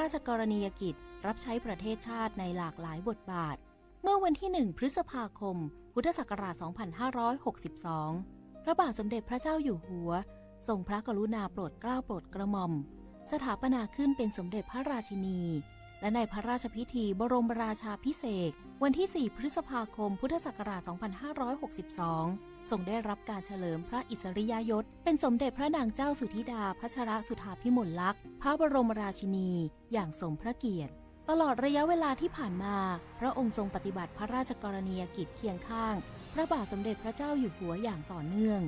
ราชกรณียกิจรับใช้ประเทศชาติในหลากหลายบทบาท เมื่อวันที่ หนึ่ง พฤษภาคม พุทธศักราช สองพันห้าร้อยหกสิบสอง พระบาทสมเด็จพระเจ้าอยู่หัว ทรงพระกรุณาโปรดเกล้าโปรดกระหม่อม สถาปนาขึ้นเป็นสมเด็จพระราชินี และในพระราชพิธีบรมราชาภิเษก วันที่ สี่ พฤษภาคม พุทธศักราช สองพันห้าร้อยหกสิบสอง ทรงได้รับการเฉลิมพระอิสริยยศ เป็นสมเด็จพระนางเจ้าสุธิดาพัชรสุธาภิมลลักษณ์ พระบรมราชินี อย่างสมพระเกียรติ ตลอดระยะเวลาที่ผ่านมา พระองค์ทรงปฏิบัติพระราชกรณียกิจเคียงข้าง พระบาทสมเด็จพระเจ้าอยู่หัวอย่างต่อเนื่อง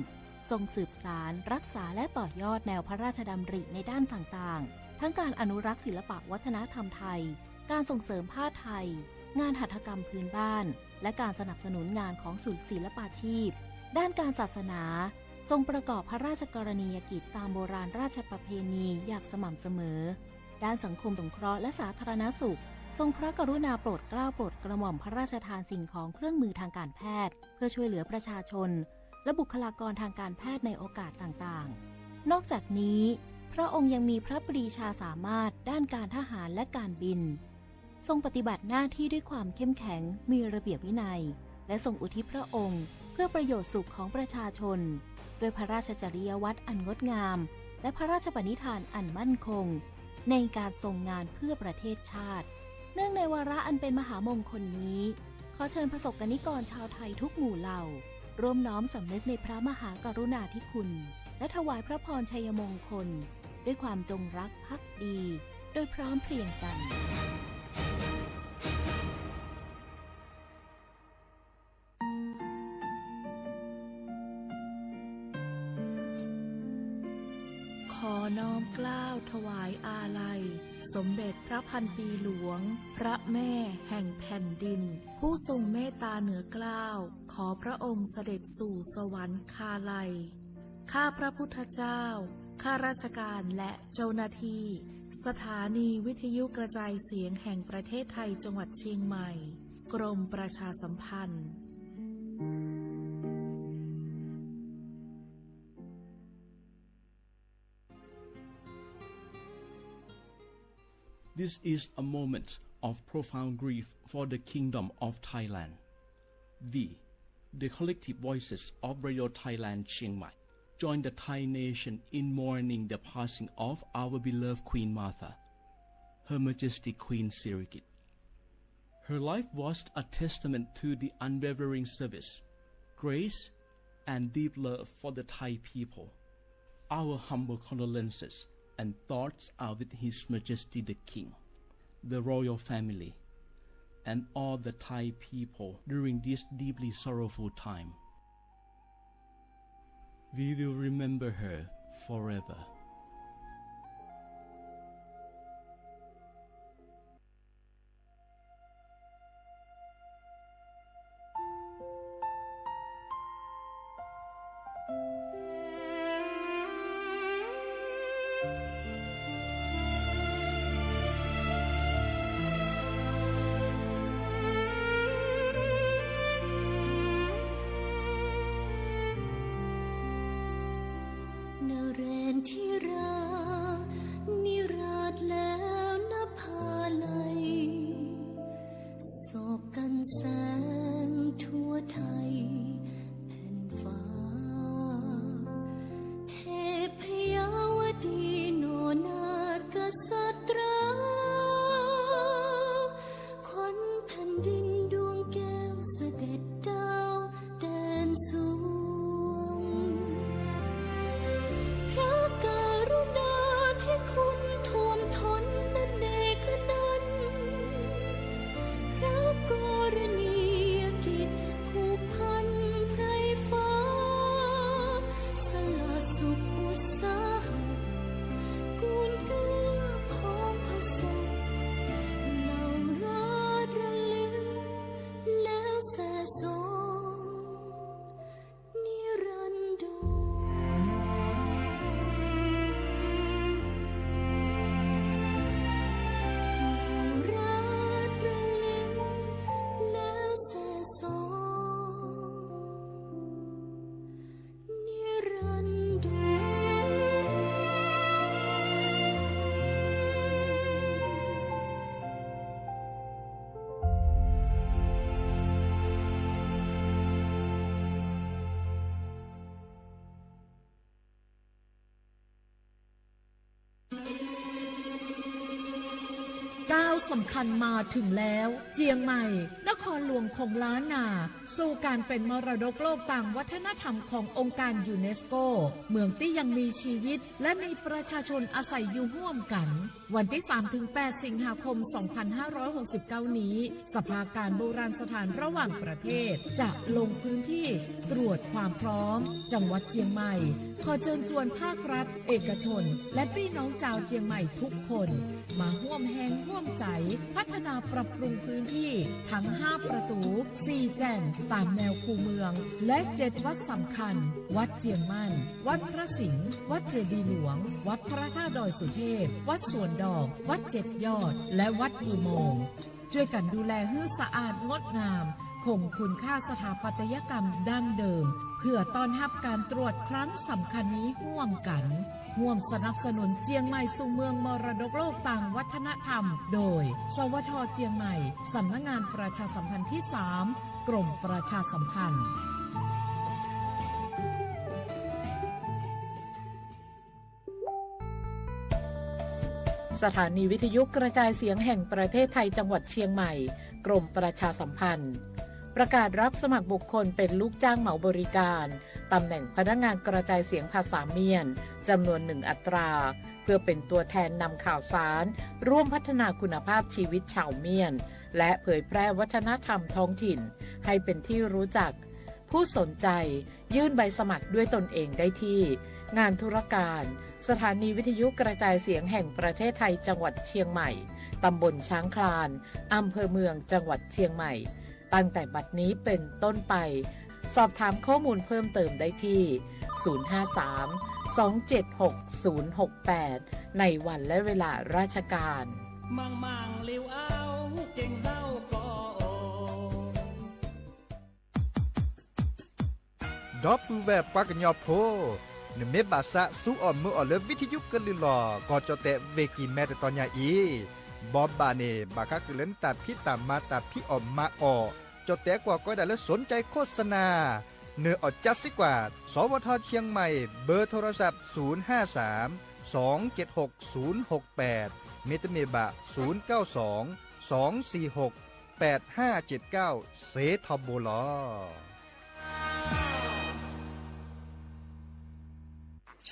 ทรงสืบสาน รักษา และต่อยอดแนวพระราชดำริในด้านต่างๆ ทั้งการอนุรักษ์ศิลปะวัฒนธรรมไทย การส่งเสริมผ้าไทย งานหัตถกรรมพื้นบ้าน และการสนับสนุนงานของศูนย์ศิลปาชีพ ด้านการศาสนา ทรงประกอบพระราชกรณียกิจตามโบราณราชประเพณีอย่างสม่ำเสมอ ด้านสังคมสงเคราะห์และสาธารณสุข ทรงพระกรุณาโปรดเกล้าโปรดกระหม่อมพระราชทานสิ่งของเครื่องมือทางการแพทย์ เพื่อช่วยเหลือประชาชน และบุคลากรทางการแพทย์ในโอกาสต่างๆ นอกจากนี้ พระองค์ยังมีพระปรีชาสามารถด้านการทหารและการบิน ทรงปฏิบัติหน้าที่ด้วยความเข้มแข็ง มีระเบียบวินัย และทรงอุทิศพระองค์เพื่อประโยชน์สุขของประชาชน ด้วยพระราชจริยวัตรอันงดงาม และพระราชปณิธานอันมั่นคง ในการทรงงานเพื่อประเทศชาติ เนื่องในวาระอันเป็นมหามงคลนี้ ขอเชิญประสบกนิกรชาวไทยทุกหมู่เหล่า ร่วมน้อมสำนึกในพระมหากรุณาธิคุณ และถวายพระพรชัยมงคล ด้วยความจงรักภักดี โดยพร้อมเพรียงกัน ขอน้อมเกล้าถวายอาลัย สมเด็จพระพันปีหลวง พระแม่แห่งแผ่นดิน ผู้ทรงเมตตาเหนือเกล้า ขอพระองค์เสด็จสู่สวรรคาลัย ข้าพระพุทธเจ้า ข้าราชการและเจ้าหน้าที่ สถานีวิทยุกระจายเสียงแห่งประเทศไทยจังหวัดเชียงใหม่ กรมประชาสัมพันธ์ This is a moment of profound grief for the Kingdom of Thailand. We, the collective voices of Radio Thailand Chiang Mai, join the Thai nation in mourning the passing of our beloved Queen Mother, Her Majesty Queen Sirikit. Her life was a testament to the unwavering service, grace, and deep love for the Thai people. Our humble condolences and thoughts are with His Majesty the King, the royal family, and all the Thai people during this deeply sorrowful time. We will remember her forever. ก้าวสำคัญมาถึงแล้ว เจียงใหม่ นครหลวงของล้านนา สู่การเป็นมรดกโลกตามวัฒนธรรมขององค์การยูเนสโก เมืองตี้ยังมีชีวิต และมีประชาชนอาศัยอยู่ร่วมกัน วันที่สามถึงแปดสิงหาคมสองพันห้าร้อยหกสิบเก้านี้ สภาการโบราณสถานระหว่างประเทศ จะลงพื้นที่ตรวจความพร้อม จังหวัดเจียงใหม่ ขอเชิญชวนภาครัฐ เอกชน และพี่น้องชาวเจียงใหม่ทุกคน มาร่วมแฮงร่วมใจ พัฒนาปรับปรุงพื้นที่ทั้งห้าประตู สี่แจ่ง ตามแนวคูเมือง และเจ็ดวัดสำคัญ วัดเจียงมั่น วัดพระสิงห์ วัดเจดีย์หลวง วัดพระธาตุดอยสุเทพ วัดสวนดอก วัดเจ็ดยอด และวัดภูโมง ช่วยกันดูแลหื้อสะอาดงดงาม คงคุณค่าสถาปัตยกรรมดั้งเดิม เพื่อต้อนรับการตรวจครั้งสำคัญนี้ร่วมกัน ร่วมสนับสนุนเจียงใหม่สู่เมืองมรดกโลกตางวัฒนธรรม โดย สวท เจียงใหม่ สำนักงานประชาสัมพันธ์ที่สาม กรมประชาสัมพันธ์ สถานีวิทยุกระจายเสียงแห่งประเทศไทยจังหวัดเชียงใหม่ กรมประชาสัมพันธ์ ประกาศรับสมัครบุคคลเป็นลูกจ้างเหมาบริการ ตำแหน่งพนักงานกระจายเสียงภาษาเมียน จำนวนหนึ่งอัตรา เพื่อเป็นตัวแทนนำข่าวสาร ร่วมพัฒนาคุณภาพชีวิตชาวเมียน และเผยแพร่วัฒนธรรมท้องถิ่น ให้เป็นที่รู้จัก ผู้สนใจ ยื่นใบสมัครด้วยตนเองได้ที่ งานธุรการ สถานีวิทยุกระจายเสียงแห่งประเทศไทยจังหวัดเชียงใหม่ ตำบลช้างคลาน อำเภอเมืองจังหวัดเชียงใหม่ ตั้งแต่บัดนี้เป็นต้นไป สอบถามข้อมูลเพิ่มเติมได้ที่ ศูนย์ห้าสาม สองเจ็ดหก ศูนย์หกแปด ในวันและเวลาราชการ ဒီပုၢ်ဝဲၢ်ပှၤကညီဖိ, နမ့ၢ်ဘၣ်သးစူအီၣ်မုာ်အီၣ်လၢ ဝံထယုကလုၢ်လီၢ် ကီၢ်ကၠီၣ်တဲာ် ဝ့ၢ်ကံၢ်မဲ တတီၤညါအံၤ, ဘီဘၣ်န့ၣ် ဘၣ်ဃးက့ၤလၢနတၢ်ဖံးတၢ်မၤ တၢ်ဖံးအီၣ်မၤအီၣ်, ကၠီၣ်တဲာ်ကွၢ်ကီဒၣ်လၢ สนใจโฆษณา နၢၤအီၣ်ကၠါစ့ၢ်ကီး, สวท เชียงใหม่ เบอร์โทรศัพท์ ศูนย์ห้าสาม สองเจ็ดหก ศูนย์หกแปด မ့တမ့ၢ်ဘၣ် ศูนย์เก้าสอง สองสี่หก แปดห้าเจ็ดเก้า စ့ထီဘိလီၤ.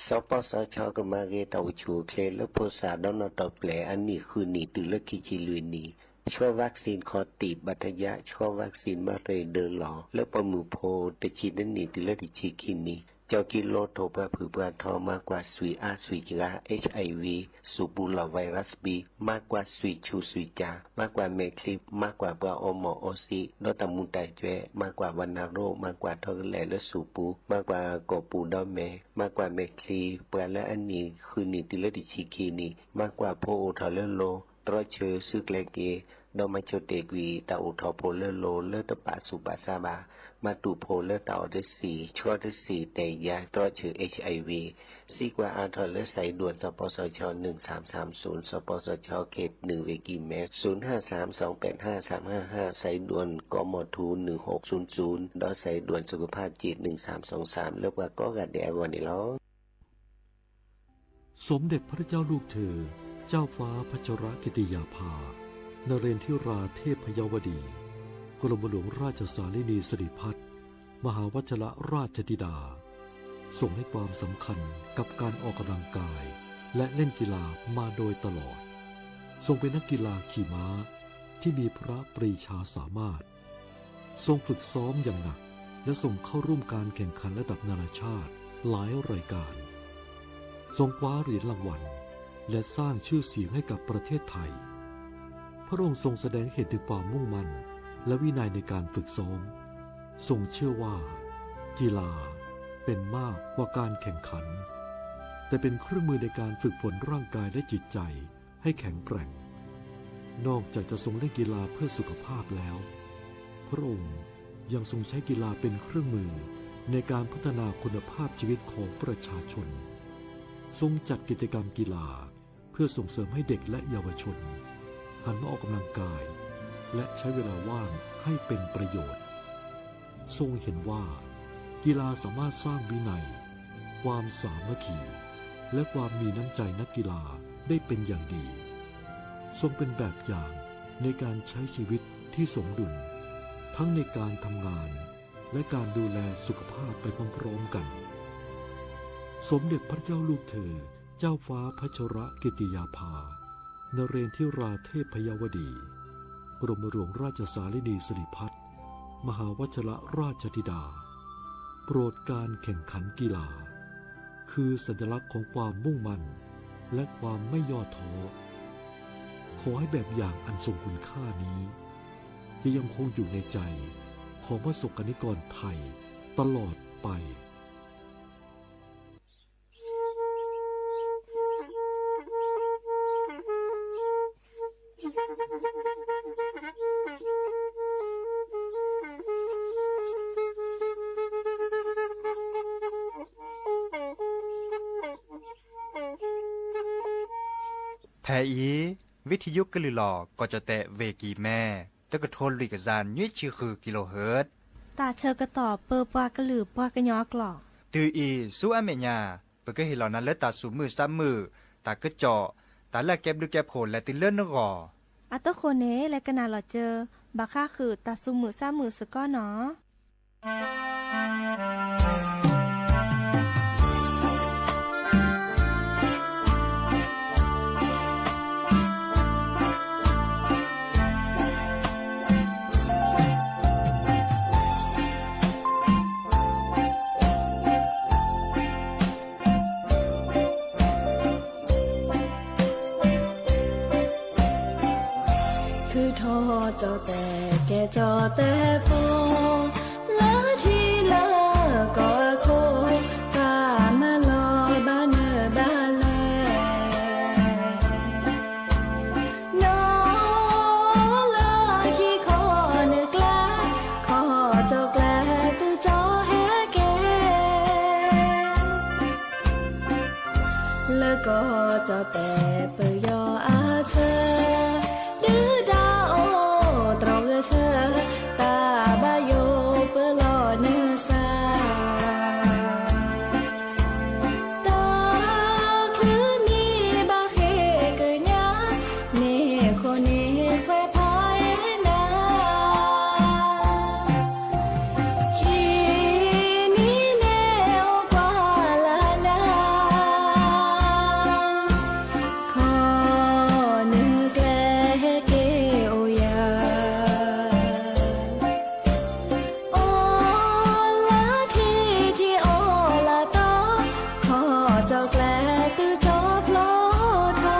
စီၤပီစီၤခၠီကမၤဂ့ၤတၢ်အိၣ်ဆူၣ်အိၣ်ချ့လၢဖိသၣ်ဒီးနီၣ်တီၢ်ပျဲၢ်အနံၣ်ဃုနံၣ်တုၤလၢခံဆံလွံၢ်နံၣ်, ဆှီ vaccine ခီၣ်တံၢ်ဘၣ်တယါ, ဆှီ vaccine မၤရ့ၣ်ဒၢလီၤ လၢပိာ်မုၣ်ဖိတဆံတနံၣ်တုၤလၢတဆံခံနံၣ်, ကၠီကံလိထိၣ်ပှၢ်ဖုၣ်ပှၢ်ထီ မၤကွၢ်ဆွံၣ်အါဆွံၣ်စှၤ HIV စူၣ်ပူၤလီၢ် virus B မၤကွၢ်ဆွံၣ်ဆူၣ်ဆွံၣ်ကၠၢ်, မၤကွၢ်မဲာ်ချံ, မၤကွၢ်ပှၤအီမိာ်အီစံး ဒီးတၢ်မူၤတၢ်ကွဲး, မၤကွၢ်ဝဏ္ဏโรค, မၤကွၢ်ထီကလဲာ်လၢစူၣ်ပူၤ, မၤကွၢ်ကိာ်ပူၤဒီးမဲာ်, မၤကွၢ်မဲာ်ချံ, ပှၤလၢအနံၣ်ဃုနံၣ်တုၤလၢတဆံခံနံၣ်, မၤကွၢ်ဖိအိၣ်ထီၣ်လၢလိၤ, တြီဆၢစုကျဲက့ၤ, ဒီးမၤဆိၣ်တဲာ်ကွံာ် တၢ်အိၣ်ထီၣ်ဖိလၢလိၤလၢတပာ်ဆူးပာ်ဆါဘၣ်, မၤတူၢ်ဖိလၢတၢ်အီၣ်တဆံၣ်, ဆှီတဆံၣ်, တယါ, တြီဆၢ HIV, စံးကွၢ်အါထီၣ်လၢ สายด่วน สปสช หนึ่งสามสามศูนย์, สปสช เขตหนึ่ง ဝ့ၢ်ကံၢ်မဲ, ศูนย์ห้าสาม สองแปดห้า สามห้าห้า, สายด่วน กมธ หนึ่งหกศูนย์ศูนย์ ဒီး สายด่วนสุขภาพจิต หนึ่งสามสองสาม လၢပှၤကိးဂၤဒဲးအဂီၢ်န့ၣ်လီၤ. สมเด็จพระเจ้าลูกเธอ เจ้าฟ้าพัชรกิติยาภา นเรนทิราเทพยวดี กรมหลวงราชสารินีสิริพัฒน์ มหาวัชรราชธิดา ทรงให้ความสำคัญกับการออกกำลังกาย และเล่นกีฬามาโดยตลอด ทรงเป็นนักกีฬาขี่ม้าที่มีพระปรีชาสามารถ ทรงฝึกซ้อมอย่างหนัก และทรงเข้าร่วมการแข่งขันระดับนานาชาติหลายรายการ ทรงคว้าเหรียญรางวัล และสร้างชื่อเสียงให้กับประเทศไทย พระองค์ทรงแสดงให้เห็นถึงความมุ่งมั่น และวินัยในการฝึกซ้อม ทรงเชื่อว่า กีฬาเป็นมากกว่าการแข่งขัน แต่เป็นเครื่องมือในการฝึกฝนร่างกายและจิตใจ ให้แข็งแกร่ง นอกจากจะทรงเล่นกีฬาเพื่อสุขภาพแล้ว พระองค์ยังทรงใช้กีฬาเป็นเครื่องมือในการพัฒนาคุณภาพชีวิตของประชาชน ทรงจัดกิจกรรมกีฬาเพื่อส่งเสริมให้เด็กและเยาวชนหันมาออกกำลังกาย และใช้เวลาว่างให้เป็นประโยชน์ ทรงเห็นว่ากีฬาสามารถสร้างวินัย ความสามัคคี และความมีน้ำใจนักกีฬาได้เป็นอย่างดี ทรงเป็นแบบอย่างในการใช้ชีวิตที่สมดุล ทั้งในการทำงานและการดูแลสุขภาพไปพร้อมๆกัน สมเด็จพระเจ้าลูกเธอ เจ้าฟ้าพัชรกิติยาภา นเรนทิราเทพยวดี กรมหลวงราชสารินีสิริพัฒน์ มหาวัชรราชธิดา โปรดการแข่งขันกีฬา คือสัญลักษณ์ของความมุ่งมั่นและความไม่ย่อท้อ ขอให้แบบอย่างอันทรงคุณค่านี้ จะยังคงอยู่ในใจของพระสงฆ์นิกรไทยตลอดไป ဖဲအံၤ ဝံထံယိကလုာ်လီၤ ကီၢ်ကၠီၣ်တဲၣ် ဝ့ၢ်ကံၢ်မဲ တကထိလွံၢ်ကယၤနွံဆံဃုကံလိဟၢၣ် တၢ်ဆၢကတီၢ်ပၢပှၤကလုာ်ပှၤကညီအကျိာ် တုၤအံၤ ဆူအမဲာ်ညါ ပကဟ့ၣ်လီၤနၤလၢတၢ်သူၣ်မုာ်သးမုာ် တၢ်ကစီၣ် တၢ်လၢအကဲဘျုးကဲဖှိၣ်လဲၤတုၤလၢနဂီၢ် အသဃိန့ၣ် လဲၤကနၣ်လီၤစၢၤ ဘၣ်ဃးဃုာ်တၢ်သူၣ်မုာ်သးမုာ်စ့ၢ်ကီးနီၤ. ထုးထီၣ်ကၠီၣ်တဲၣ် ကဲကၠီၣ်တဲၣ်ဖိ လၢထံလၢကီၢ်အခိၣ် တၢ်မၤလီၤဘၣ်နၢၤဘၣ်လဲၣ် နီၢ်လၢခံခီနုာ်ကျဲ ခီၣ်ကၠီၣ်ကျဲသုကၠီၣ်ဟဲက့ၤ လၢကီၢ်ကၠီၣ်တဲၣ်ပယီၤအဆၢ ဒုၣ်ဒါအိၣ်တြီဂဲၤဆၢ တၢ်ဘၣ်ယိၣ်ပၢလီၤနၢၤစၢ် တချုးမံဘၣ်ဃ့ကညး န့ၣ်ခိၣ်န့ၣ်ခွဲးဖးအဲၣ်နၤ ခံနံၤန့ၣ်အိၣ်ကွၢ်လၢနၤ ခီၣ်နုာ်ကျဲဟဲက့ၤအိၣ်ယၤ အိၣ်လၢထံထံအိၣ်လၢတီ ခီၣ်ကၠီၣ်ကျဲသုကၠီၣ်ဖျိထီၣ် သုနုာ်ဖျိ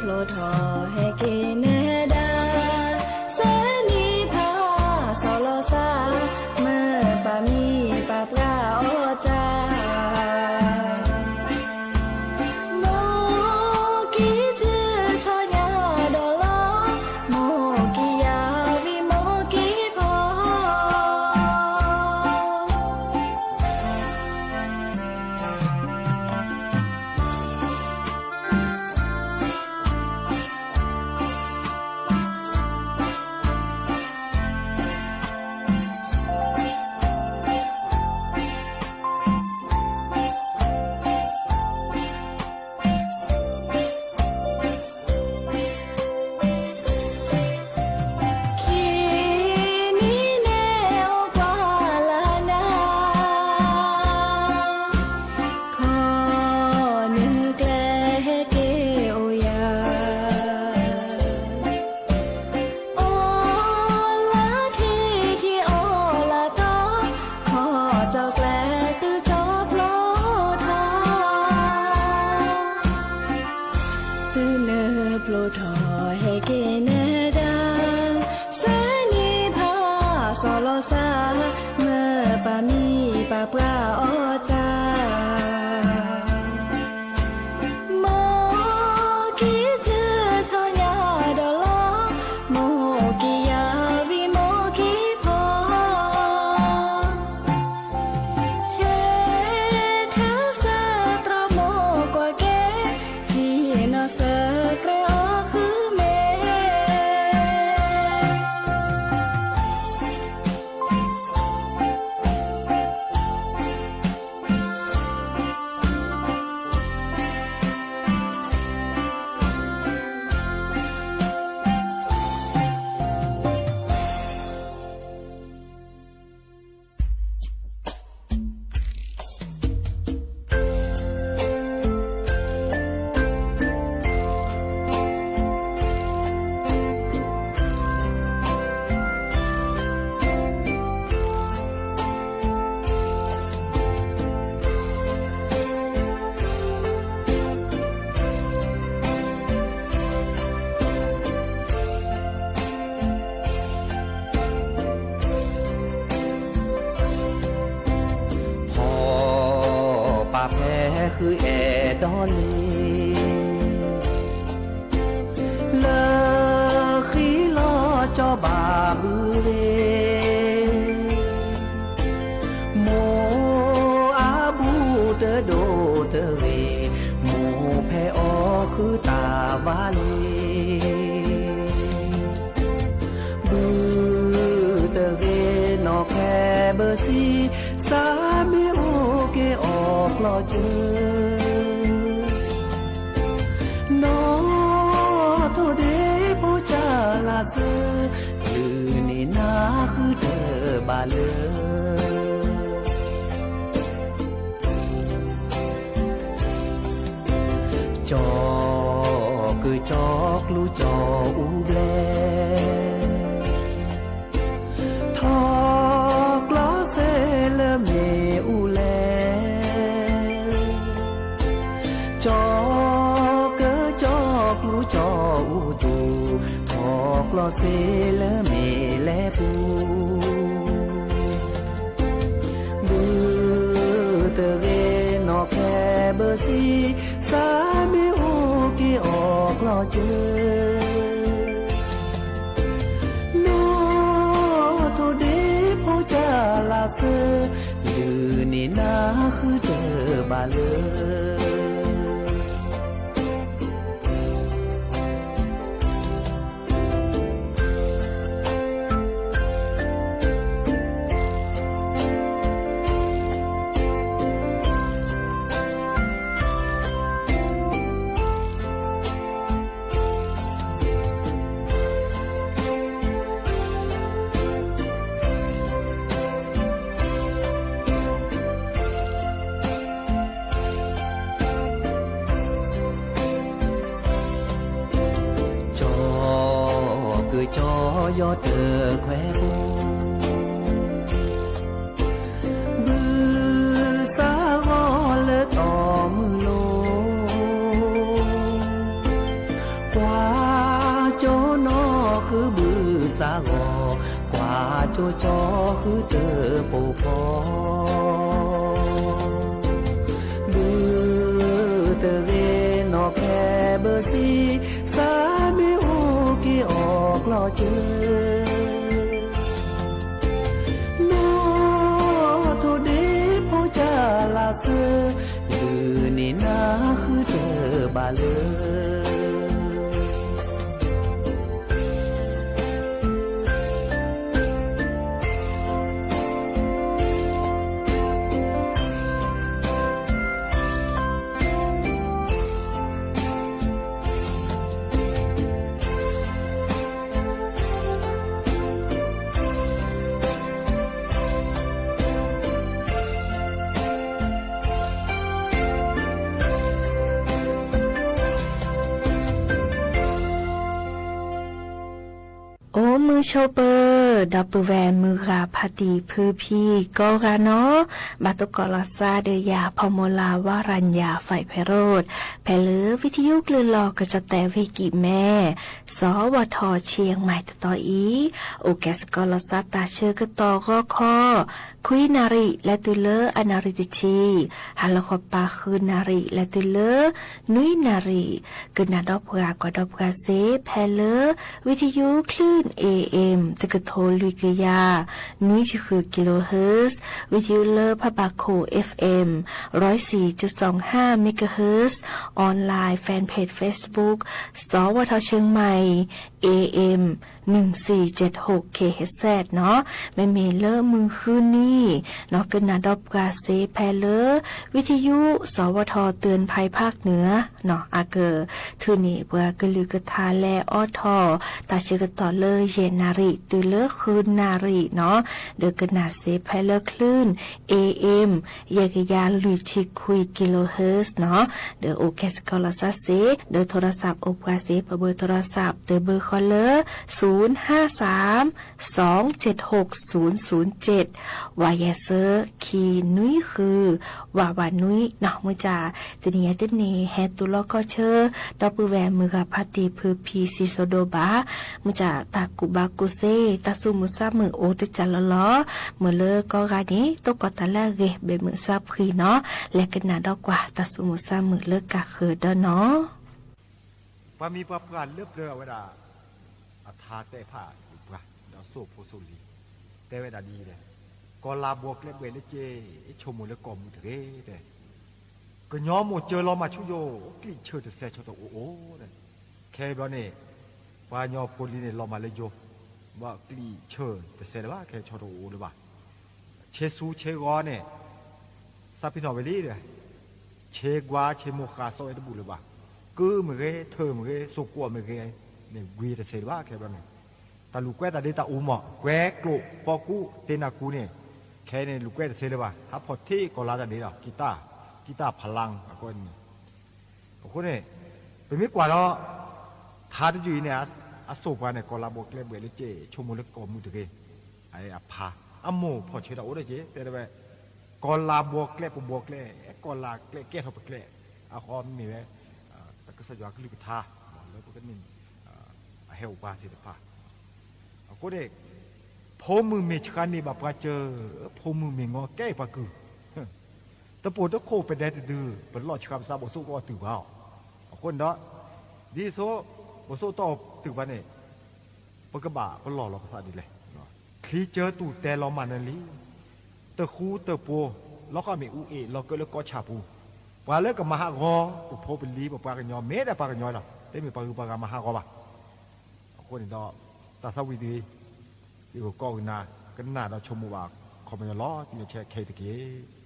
ထီၣ်ဟဲက့ၤနဲဒၣ် စဲနံၤဖးစီၤလီၤစၢ် မၢပၢ်မံပၢ်ပှၢ်အီၣ်တၢ် မိၢ်ကံၢ်စုဆီညါဒီးလီၤ မိၢ်ကံၢ်ယၤဝံၤမိၢ်ကံၢ်ဖီ ခံနံၤန့ၣ်အိၣ်ကွၢ်လၢနၤ ခီၣ်နုာ်ကျဲဟဲက့ၤအိၣ်ယၤ အိၣ်လၢထံထံအိၣ်လၢတီ ခီၣ်ကၠီၣ်ကျဲသုကၠီၣ်ဖျိထီၣ် သုနုာ်ဖျိထီၣ်ဟဲက့ၤနဲဒၣ် စဲနံၤဖးစီၤလီၤစၢ် မၢပၢ်မံပၢ်ပှၢ်အီၣ်တၢ် မိၢ်ကံၢ်စုဆီညါဒီးလီၤ မိၢ်ကံၢ်ယၤဝံၤမိၢ်ကံၢ်ဖီ ဆဲးထဲစၢးတြီမိၢ်ကွၢ်က့ၤ ဆံးနီၤစၢးကြၢးအီၣ်ဃုမ့ၢ် ဃုအဲၣ်ဒိးလံ လၢဃံလီၤကၠီဘၣ်ဘုရ့ မိၢ်အဘူးတဒိၣ်တဂ့ၤ, မိၢ်ဖဲအီၤဃုတၢ်ဘၣ်လံ. ဘုတဂ့ၤနီၢ်ခဲဘၢဆံ, စးမ့ၢ်အိၣ်က့ၤအီၣ်ကျီၢ်စၢၤ နီၢ်ထိၣ်ဒ့ဖိကၢ်လၢ်စၢၤ, ဒုးန့ၢ်နၤဃုတၢ်ဘၣ်လၢ ကၠီကၢကၠီကျူကၠီအူဘျဲၣ်, ထီၣ်ကျီၢ်စ့လၢမ့ၣ်အူလဲၣ်, ကၠီကၢကၠီကျူကၠီအူသူၣ်, ထီၣ်ကျီၢ်စ့လၢမ့ၣ်လဲၣ်ပူၤ ဘုတဂ့ၤနီၢ်ခဲဘၢဆံ, စးမ့ၢ်အိၣ်က့ၤအီၣ်ကျီၢ်စၢၤ, နီၢ်ထိၣ်ဒ့ဖိကၢ်လၢ်စၢၤ, ဒုးန့ၢ်နၤဃုတၢ်ဘၣ်လၢ ကၠီကၢကၠီယီၤတခွဲးဖိ, ဘုစးဂီၤလၢတီၢ်မုၢ်လိၤ, ကွၢ်ကၠီနီၢ်ဃုဘုစးဂီၤ, ကွၢ်ကၠီကၠီဃုတၢ်ပိာ်ဖီ ဘုတဂ့ၤနီၢ်ခဲဘၢဆံ, စးမ့ၢ်အိၣ်က့ၤအီၣ်ကျီၢ်စၢၤ, နီၢ်ထိၣ်ဒ့ဖိကၢ်လၢ်စၢၤ, ဒုးန့ၢ်နၤဃုတၢ်ဘၣ်လၢ အိၣ်မုာ်ဆိးပၢၤ ဒီပုၢ်ဝဲၢ်မုၢ်ဂၤဖါတံၢ်ဖုဖံကိးဂၤနီၢ်, ဘၣ်သကိးလီၤသးဒီးယၤ ဖီမိၢ်လၢ် ဝၤရၤညၣ် ဖဲဖဲရိၣ်, ဖဲလၢ ဝံထယုကလုၢ်လီၢ်ကစီၣ်သဲးဝ့ၢ်ကံၢ်မဲ စီၤဝၤထီၣ်ဆံယဲၢ်မံၤတသီအံၤ, အိၣ်ကဲစ့ၢ်ကီးလီၤသးတၢ်ဆၢကတီၢ်ဂီၤခီ, ခွံနၣ်ရံၣ် လဲၤတုၤလၢအနၣ်ရံၣ်တဆံ, ဟါလီၤဃီပၤ ဃုနၣ်ရံၣ် လဲၤတုၤလၢ နွံနၣ်ရံၣ်, ကနၣ်ဒီးပှၤကွၢ်ဒီးပှၤစ့ ဖဲလၢ ဝံထယုကလုၢ် A M တကထိလွံၢ်ကယၤ နွံဆံဃု kilohertz, ဝံထယုလၢဖးဘၣ်ခိၣ် F M ร้อยสี่จุดสองห้าเมกะเฮิรตซ์, online fan page Facebook စီၤဝၤထီၣ်ဆံယဲၢ်မံၤ A M หนึ่งสี่เจ็ดหก kilohertz နီၢ်, မ့မ့ၢ်လၢမုၢ်ဃုနံၤနီၢ် ကနၣ်ဒီးပှၤစ့ဖဲလၢ ဝံထယု စီၤဝၤထီၣ် เตือนภัยภาคเหนือနီၢ် အက ထုးန့ၢ်ပှၤကလုာ်ကထါလဲၤအိးထီၣ် တၢ်ဆၢကတီၢ်လၢယဲၢ်နၣ်ရံၣ်တုၤလၢဃုနၣ်ရံၣ်နီၢ်, ဒီးကနၣ်စ့ဖဲလၢကလုၢ် A M ယဲၢ်ကယၤလွံၢ်ဆံခွံ kilohertz နီၢ်, ဒီးအိၣ်ကဲစ့ၢ်ကီးလီၤသးစ့, ဒီးထိရစးအိၣ်ပှၤစ့ ပဘၢထိရစးတဘၢဃီလၢ ศูนย์ ဝါယဲၢ်စၢ ခံနွံဃု ဝးဝးနွံနီၤ မုၢ်ကၢ် တနံၤညါတနံၤ ဟဲတူၢ်လိာ်ခီၣ်ဆၢ ဒီပုၢ်ဝဲၢ်မုၢ်ဂၤဖါတံၢ်ဖုဖံစံးစိဒိၣ်ဘၣ်, မုၢ်ကၢ်တၢ်ကူၣ်ဘၣ်ကူၣ်သ့ တၢ်သူၣ်မုာ်သးမုာ်အိၣ်တကၢ်လီၤလီၤ, မုၢ်လၢကီၢ်ဂၤန့ၣ် တိၢ်ကီၢ်တၢ်လၢအဂ့ၤ ဘဲးမုာ်သးဖှံနီၤ, လဲၤကနၣ်ဒီးကွၢ်တၢ်သူၣ်မုာ်သးမုာ်လၢကၢ်ဃၢၤဒီးနီၤ ပှၤမံၤပှၤပှၢ်လၢပျၢၤအဝဲဒၣ် အထါတဲဖးပှၤ ဒီးစိၢ်ဖိစိၢ်လံၤ တဲဝဲဒၣ်ဒ်လဲၣ်, ကီၢ်လၤဘီကျဲဘှဲးလၢက့ ဆိကမိၣ်လၢကီၢ်မုၢ်တဂ့ၤတဲ, ကညီမိၢ်စၢၤလီၤမၢ်ဆူယိာ် ကျံၣ်ဆၢၣ်တစဲးဆီၣ်တအိၣ်အိၣ်, ခဲအံၤဘျီန့ၣ် ပှၤကညီဖိလံၤန့ၣ် လီၤမၢ်လၢယိာ် ဘၣ်ကျံၣ်ဆၢၣ်တစဲးလၢၤဘၣ် ခဲဆီၣ်တအိၣ်အိၣ်လၢၤဘၣ် ဆ့ဆူဆ့ဂီၤန့ၣ် သးပ့ၤနီၣ်ဝဲလံ, ဆ့ကွၢ်ဆ့မိၢ်ဃၢ်စီဝဲတဘူၣ်လၢၤဘၣ်, ကုမ့ၢ်ဂ့ၤ ထၢမ့ၢ်ဂ့ၤ စိၢ်ကွီၢ်မ့ၢ်ဂ့ၤန့ၣ် ကွံာ်တသ့လၢၤဘၣ်ခဲဘျီန့ၣ်, တၢ်လူၤကွဲတၢ်ဒ့တၢ်အူမး ကွဲကျိၣ်ပီကူ တ့နၢ်ကူန့ၣ်, ခဲအံၤန့ၣ် လူၤကွဲတသ့လၢၤဘၣ် ဟးဖီၣ်ထံကီၢ်လါတၢ်ဒ့ဒီး ကံတၢ် ကံတၢ်ဖးလါအဃိန့ၣ် အဃိန့ၣ် ပမ့ၢ်ကွၢ်ဒီး ထါတယုၢ်အံၤန့ၣ် အစိၢ်ပှၤန့ၣ် ကီၢ်လၤဘီကျဲဘှဲးလၢက့ ဆိကမိၣ်လၢကီၢ်မုၢ်တဂ့ၤ, အဖး အမိၢ်ဖီၣ်ဆၢတၢ်အိၣ်ဒီးက့ တဲဝဲ ကီၢ်လၤဘီကျဲပဘီကျဲ, ကီၢ်လၤကျဲကဲထီၣ်ပကျဲ, အဃိမ့ၢ်ဝဲ ကစၢ်ယွၤကလုၢ်ကထါ လၢပကန့ၣ် အဟဲအိၣ်ပှၤသ့ၣ်တဖၣ် အဃိန့ၣ် ဖိမုၣ်မ့ၢ်ဆှါန့ၢ်ဘၣ်ပှၤစၢၤ, ဖိမုၣ်မ့ၢ်ငီၤကဲပှၤကုၢ်, တပိာ်တခိၣ်ပဒဲတဒု, ပလီၢ်ဆှါပသးဘိၣ်စိၣ်ကီၢ်တုၤဘၣ်အီၤ, အဃိန့ၣ်ဒီး ဒ်သိး ဘိၣ်စိၣ်တီၢ်တုၤဘၣ်န့ၣ် ပကဘၣ်ပလီၢ်လီၤပသးဒ်လဲၣ်, ချံကၢတူၢ်တဲလီၤမၢ်နၢၤလံ, တဃူတဖိး လီၤဃီမ့ၣ်အူအ့ၣ်လီၤကၢလၢကီၢ်ဆၣ်ပူၤ, ပှၤလၢကမၤဟးဂီၤ ပဖိပလံၤ ပပှၤကညီ မ့ၢ်ဒၣ်ပှၤကညီလီၤ, တမ့ၢ်ပှၤဂုၤပှၤဂၤမၤဟးဂီၤဘၣ် အဃိန့ၣ်ဒီး တၢ်သးဝံၣ်တဂ့ၤ, ယကကိးကနၣ်, ကနၣ်ဒီးဆိကမိၣ်ဘၣ် ခီပညီလီၤ တံၤဆဲခဲအံၤတက့ၢ်.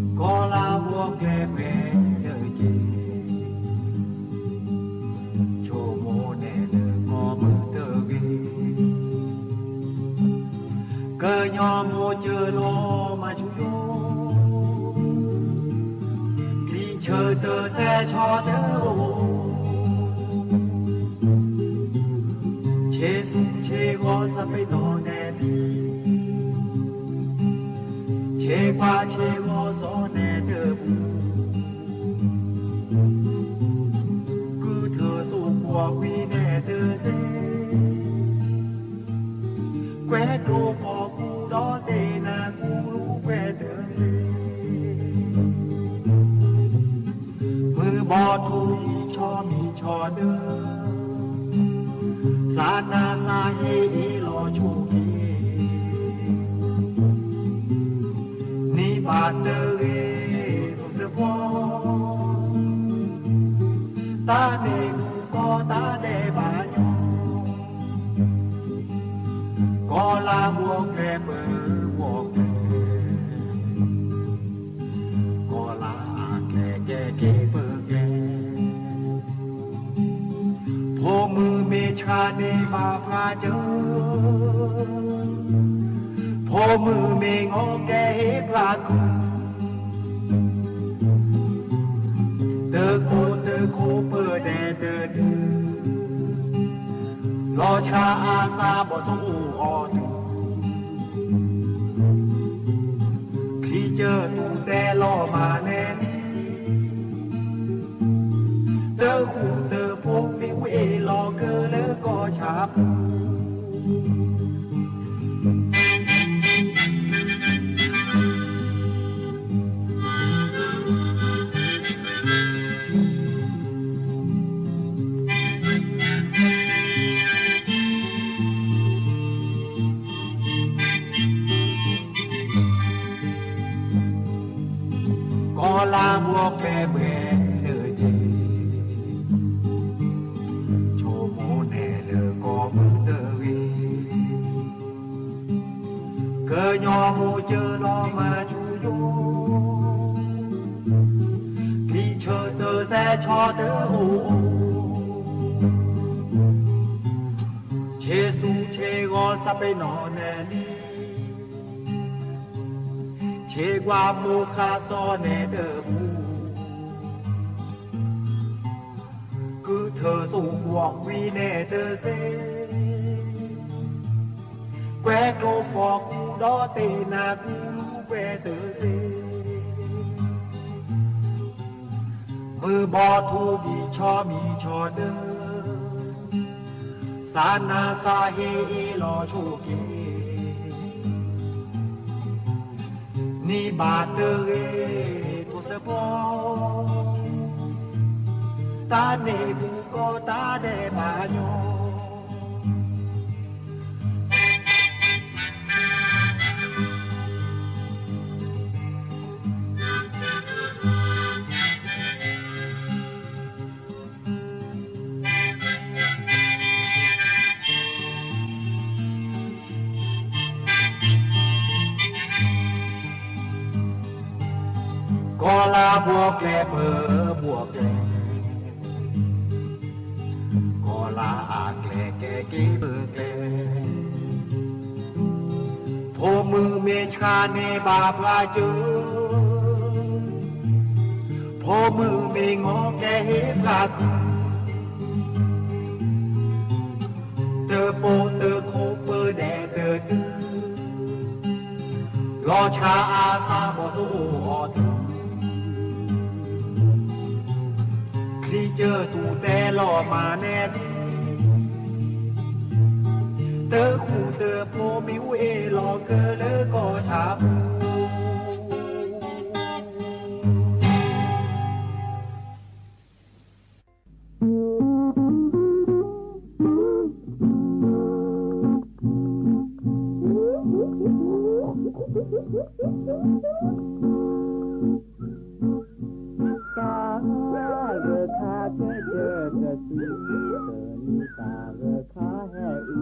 ကီၢ်လၤဘီကျဲဘှဲးလၢက့ ဆိကမိၣ်နဲၣ်လၢကီၢ်မုၢ်တဂ့ၤ, ကညီမိၢ်စၢၤလီၤမၢ်ဆူယိာ်, ကျံၣ်ဆၢၣ်တစဲးဆီၣ်တအိၣ်, ဆ့ဆူဆ့ဂီၤသးပ့ၤနီၣ်နဲၣ်လံ, ဆ့ကွၢ်ဆ့ဂီၤစီၤနဲၣ်တဘူၣ်, ကုၢ်ထၢၣ်စိၣ်ကွီၢ်ဝံၤနဲၣ်တစဲး, ကွဲးကျိၣ်ပီကူဒီးတ့နၤကူလူၤကွဲးတစဲး, မုၢ်ဘီထူအံၤဆီမံၤဆီဒၢ, စးနၤစးဟ့အ့ၣ်လီၤဆိက့ၤ, န့ၢ်ဘၣ်တဂ့ၤထိၣ်စ့ၢ်ကီး, တၢ်န့ၣ်မူကီၢ်တၢ်ဒဲးဘးညီ, ကီၢ်လၤဘီကျဲပဘီကျဲ, ကီၢ်လၤအကျဲကဲက့ၤပကျဲ, ဖိမုၣ်မ့ၢ်ဆှါန့ၢ်ဘၣ်ပှၤစၢၤ, ဖိမုၣ်မ့ၢ်ငီၤကဲဟ့ၣ်ပှၤကုၢ်, တကိတခိၣ်ပဒဲတဒု, လီၤဆှါအသးဘီၣ်စိအိၣ်အီၤတုၤ, ချံကၢတူၢ်တဲလီၤမၢ်နဲၣ်လံ, တဃူတဖိးမ့ၣ်အူအ့ၣ်လီၤကၢလၢကီၢ်ဆၣ်ပူၤ ညီမိၢ်စၢၤလီၤမၤဆူၣ်ယိာ်, ချံဆၢတစဲးဆီတအိၣ်, ဆ့ဆူဆ့ဂီၤစးပ့ၤနီၣ်နဲၣ်လံ, ဆ့ကွၢ်မိၢ်ဃါစီၤနဲၣ်တပူၤ, ကုထၢစိကွီၢ်ကွံာ်နဲၣ်တစ့, ကွဲကျိဖီကူဒီးတ့နၤကူလူၤကွဲတစ့, မုၢ်ဘီထူဘံၣ်ဆီမံၤဆီဒၢ, စးနၤစးဟ့အ့ၣ်လီၤဆိးက့ၤ, နံၣ်ဘၣ်တဂ့ၤထိးစဲးဖီ, တၢ်န့ၣ်ပူၤကီၢ်တၢ်ဒဲးဘးညီ ကီၢ်လၤဘှီကျဲပၢဘှီကျဲ, ကီၢ်လၤအကျဲကဲက့ၤပၢကျဲ, ဖိမုၣ်မ့ၢ်ဆှါန့ၢ်ဘၣ်ပှၤစၢၤ, ဖိမုၣ်မ့ၢ်ငီကဲဟ့ၣ်ပှၤကုၢ်, တပိာ်တခိးပၢဒဲးတတုၤ, လီၤဆှါအါစၢ်ဘီၣ်သိၣ်အီၤတုၤ, ချံဆၢတူၢ်တဲလီၤမၤနဲၣ်လံ, တဃူတဖိးမ့ၣ်အူအ့ၣ်လီၤကလၢကီၢ်ဆၣ်ပူၤ တၢ်ဂၢၢ်ခါကဲကၢကစု, တနံၤတၢ်ဂၢၢ်ခါဟဲအူ,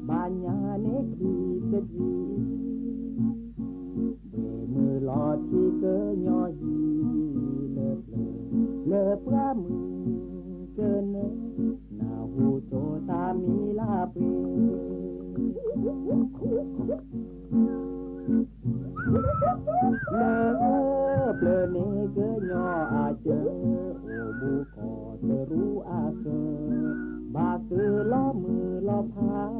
ဘၣ်ညါန့ၣ်ချံတယံၤ, ဘှ့ၣ်မုၢ်လီၤထံကညီဟံၣ်လၢပျၢၤ, လၢပှၢ်မုၢ်ကနၢ, နၢ်ဟူကၠိတၢ်မံၤလၢပှ့ၤ လၢပျၢၤန့ၣ်ကညီအစၢၤ, အိၣ်ဘူးကီၢ်တရူးအကၢၤ, ဘၣ်သုးလီၤမုၢ်လီၤဖး,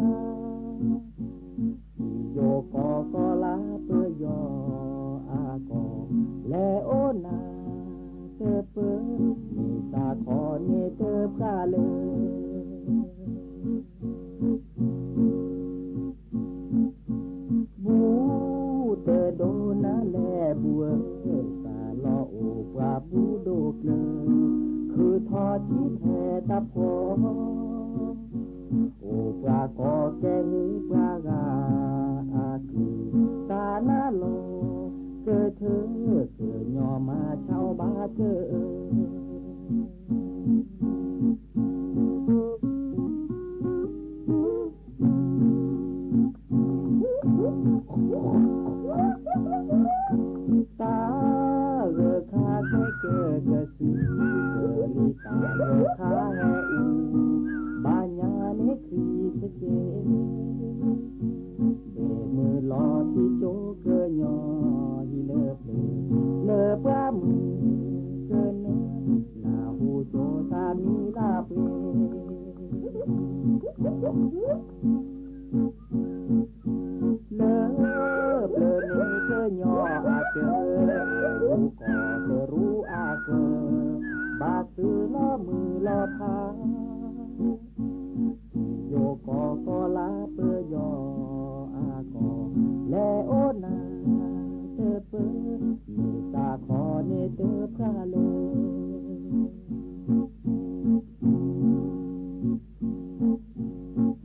ယိၤကီၢ်ကီၢ်လၢပယီၤအကီၢ်, လဲၤအိၣ်နၤတပၢၢ်, မ့ၢ်သးခီန့ၣ်တဖျါလၢ ဘူးတဒိးနၤလဲၣ်ဘူးဧၢ, သးလီၤအိၣ်ပှၤဘူးဒိၣ်ကျၢၤ, ခုးထီၣ်ထံထဲတၢ်ဖီ, အိၣ်ပှၤကီၢ်ကဲဟ့ၣ်ပှၤဂၤအကုၢ်, သးနၢ်လီၤကထၢ, ကညီမၤဆါအီၤဘၣ်ကၢၢ် တၢ်ဂၢၢ်ခါကဲကၢကစု, တနံၤတၢ်ဂၢၢ်ခါဟဲအူ, ဘၣ်ညါန့ၣ်ချံတကဲ, ဘှ့ၣ်မုၢ်လီၤထံကၠိကညီဟံၣ်လၢပျၢၤ, လၢပှၢ်မုၢ်ကနၢ, နၢ်ဟူကၠိတၢ်မံၤလၢပှ့ၤ လၢပျၢၤန့ၣ်ကညီအကၢၤ, ဘူးကီၢ်တရူးအကၢၤ, ဘၣ်သုးလီၤမုၢ်လီၤဖး, ယိၤကီၢ်ကီၢ်လၢပယီၤအကီၢ်, လဲၤအိၣ်နၤတပၢၢ်, မ့ၢ်သးခီန့ၣ်တဖျါလၢ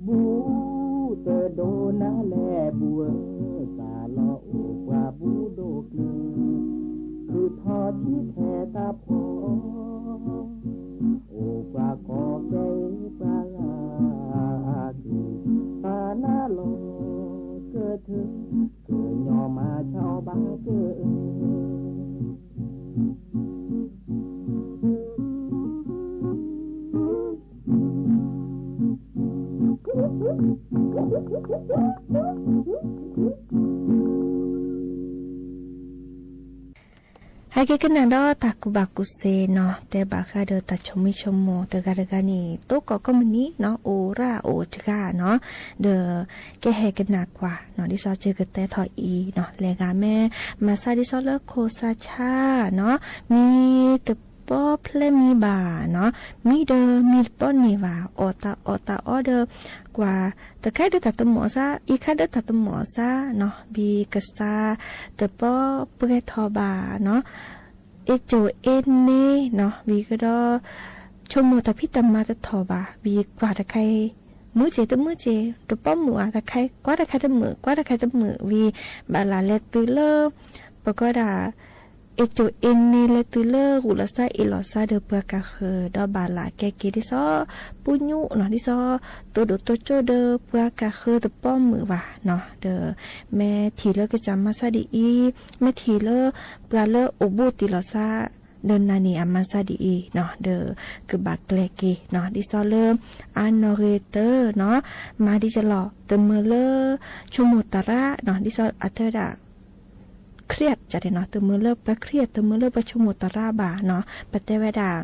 ဘူးတဒိးနၤလဲၣ်ဘူးဧၢ, သးလီၤအိၣ်ပှၤဘူးဒိၣ်ကျၢၤ, ခုးထီၣ်ထံထဲတၢ်ဖီ, အိၣ်ပှၤကီၢ်ကဲပှၤဂၤအကုၢ်, သးနၢ်လီၤက ဟဲက့ၤကနၣ်ဒီးတၢ်ကူၣ်ဘၣ်ကူၣ်သ့နီၤ, တဲဘၣ်ဃးဒီးတၢ်ဆိမိၣ်ဆိကမိၣ်တဂၤတဂၤန့ၣ် တိကိးကိးမုၢ်နံၤနီၤ, အိၣ်ရၣ်အိၣ်တဂၤနီၤ, ဒီးကဟဲကနၣ်ကွၢ်နီၤ, ဒ်သိးကကတဲထီၣ်အံၤနီၤ, လဲၤဂၤမ့ၢ်မၤစၢ်ဒ်သိးလၢခိၣ်စးဆါနီၤ, မံတပီဖျဲမံဘၣ်နီၤ, မံဒီးမံတပီန့ၢ်ဘၣ်, အီၣ်တၢ်အီၣ်တၢ်အီဒီး ကွၢ်တခါဒီးတၢ်တမီၣ်စါ, အံၤခါဒီးတၢ်တမီၣ်စါနီၤ, ဘံကစၢ်တပီပှဲၤထီၣ်ဘၣ်နီၤ, အ့ၣ်ကၠိၣ်အ့ၣ်န့ၣ်နီၤ, ဝံၤကဒီး ဆိကမိၣ်တၢ်ဖံးတၢ်မၤတထီၣ်ဘၣ်, ဝံၤကွၢ်တခါအံၤ မုာ်စ့ၢ်တမုာ်စ့ၢ်, တပီမုာ်ဧါတခါ, ကွၢ်တခါတမုာ်, ကွၢ်တခါတမုာ်, ဝံၤဘၣ်လၢလဲၤတုၤလၢ ပကီဒၣ် အ့ၣ်ကၠိၣ်အ့ၣ်န့ၣ် လဲၤတုၤလၢဂုာ်လီၤစါအ့ၣ်လီၤစါဒီးပှၤကၢ်ဃၢၤ ဒီးဘၣ်လၢကဲက့ၤဒ်သိး ပူညူနီၤ, ဒ်သိး တိၢ်ဒိၣ်တိၢ်ကၠိၣ်ဒီးပှၤကၢ်ဃၢၤတပီမုာ်ဘၣ်နီၤ, ဒီး မ့ၢ်ထံၣ်လၢကစၢ်မၤစၢ်ဒ်အံၤ, မ့ၢ်ထံၣ်လၢပှၤလၢအိၣ်ဘူးတ့ၢ်လီၤစါ ဒီးနၤန့ၣ်အမၤစၢ်ဒ်အံၤနီၤ, ဒီးကဘၣ်ကျဲက့ၤနီၤ, ဒ်သိးလၢ အါနီၢ်ဂ့ၤတၢ်နီၤ, မၤဒ်ကလီၤ တမုာ်လၢ ဆိကမိၣ်တၢ်ရၣ်နီၤ, ဒ်သိးအတဲဝဲဒၣ် ခရံာ်အတၢ်န့ၣ်နီၤ, တမုာ်လၢပှၤခရံာ် တမုာ်လၢပှၤဆိကမိၣ်တၢ်ရၣ်ဘၣ်နီၤ, ပတဲဝဲဒၣ်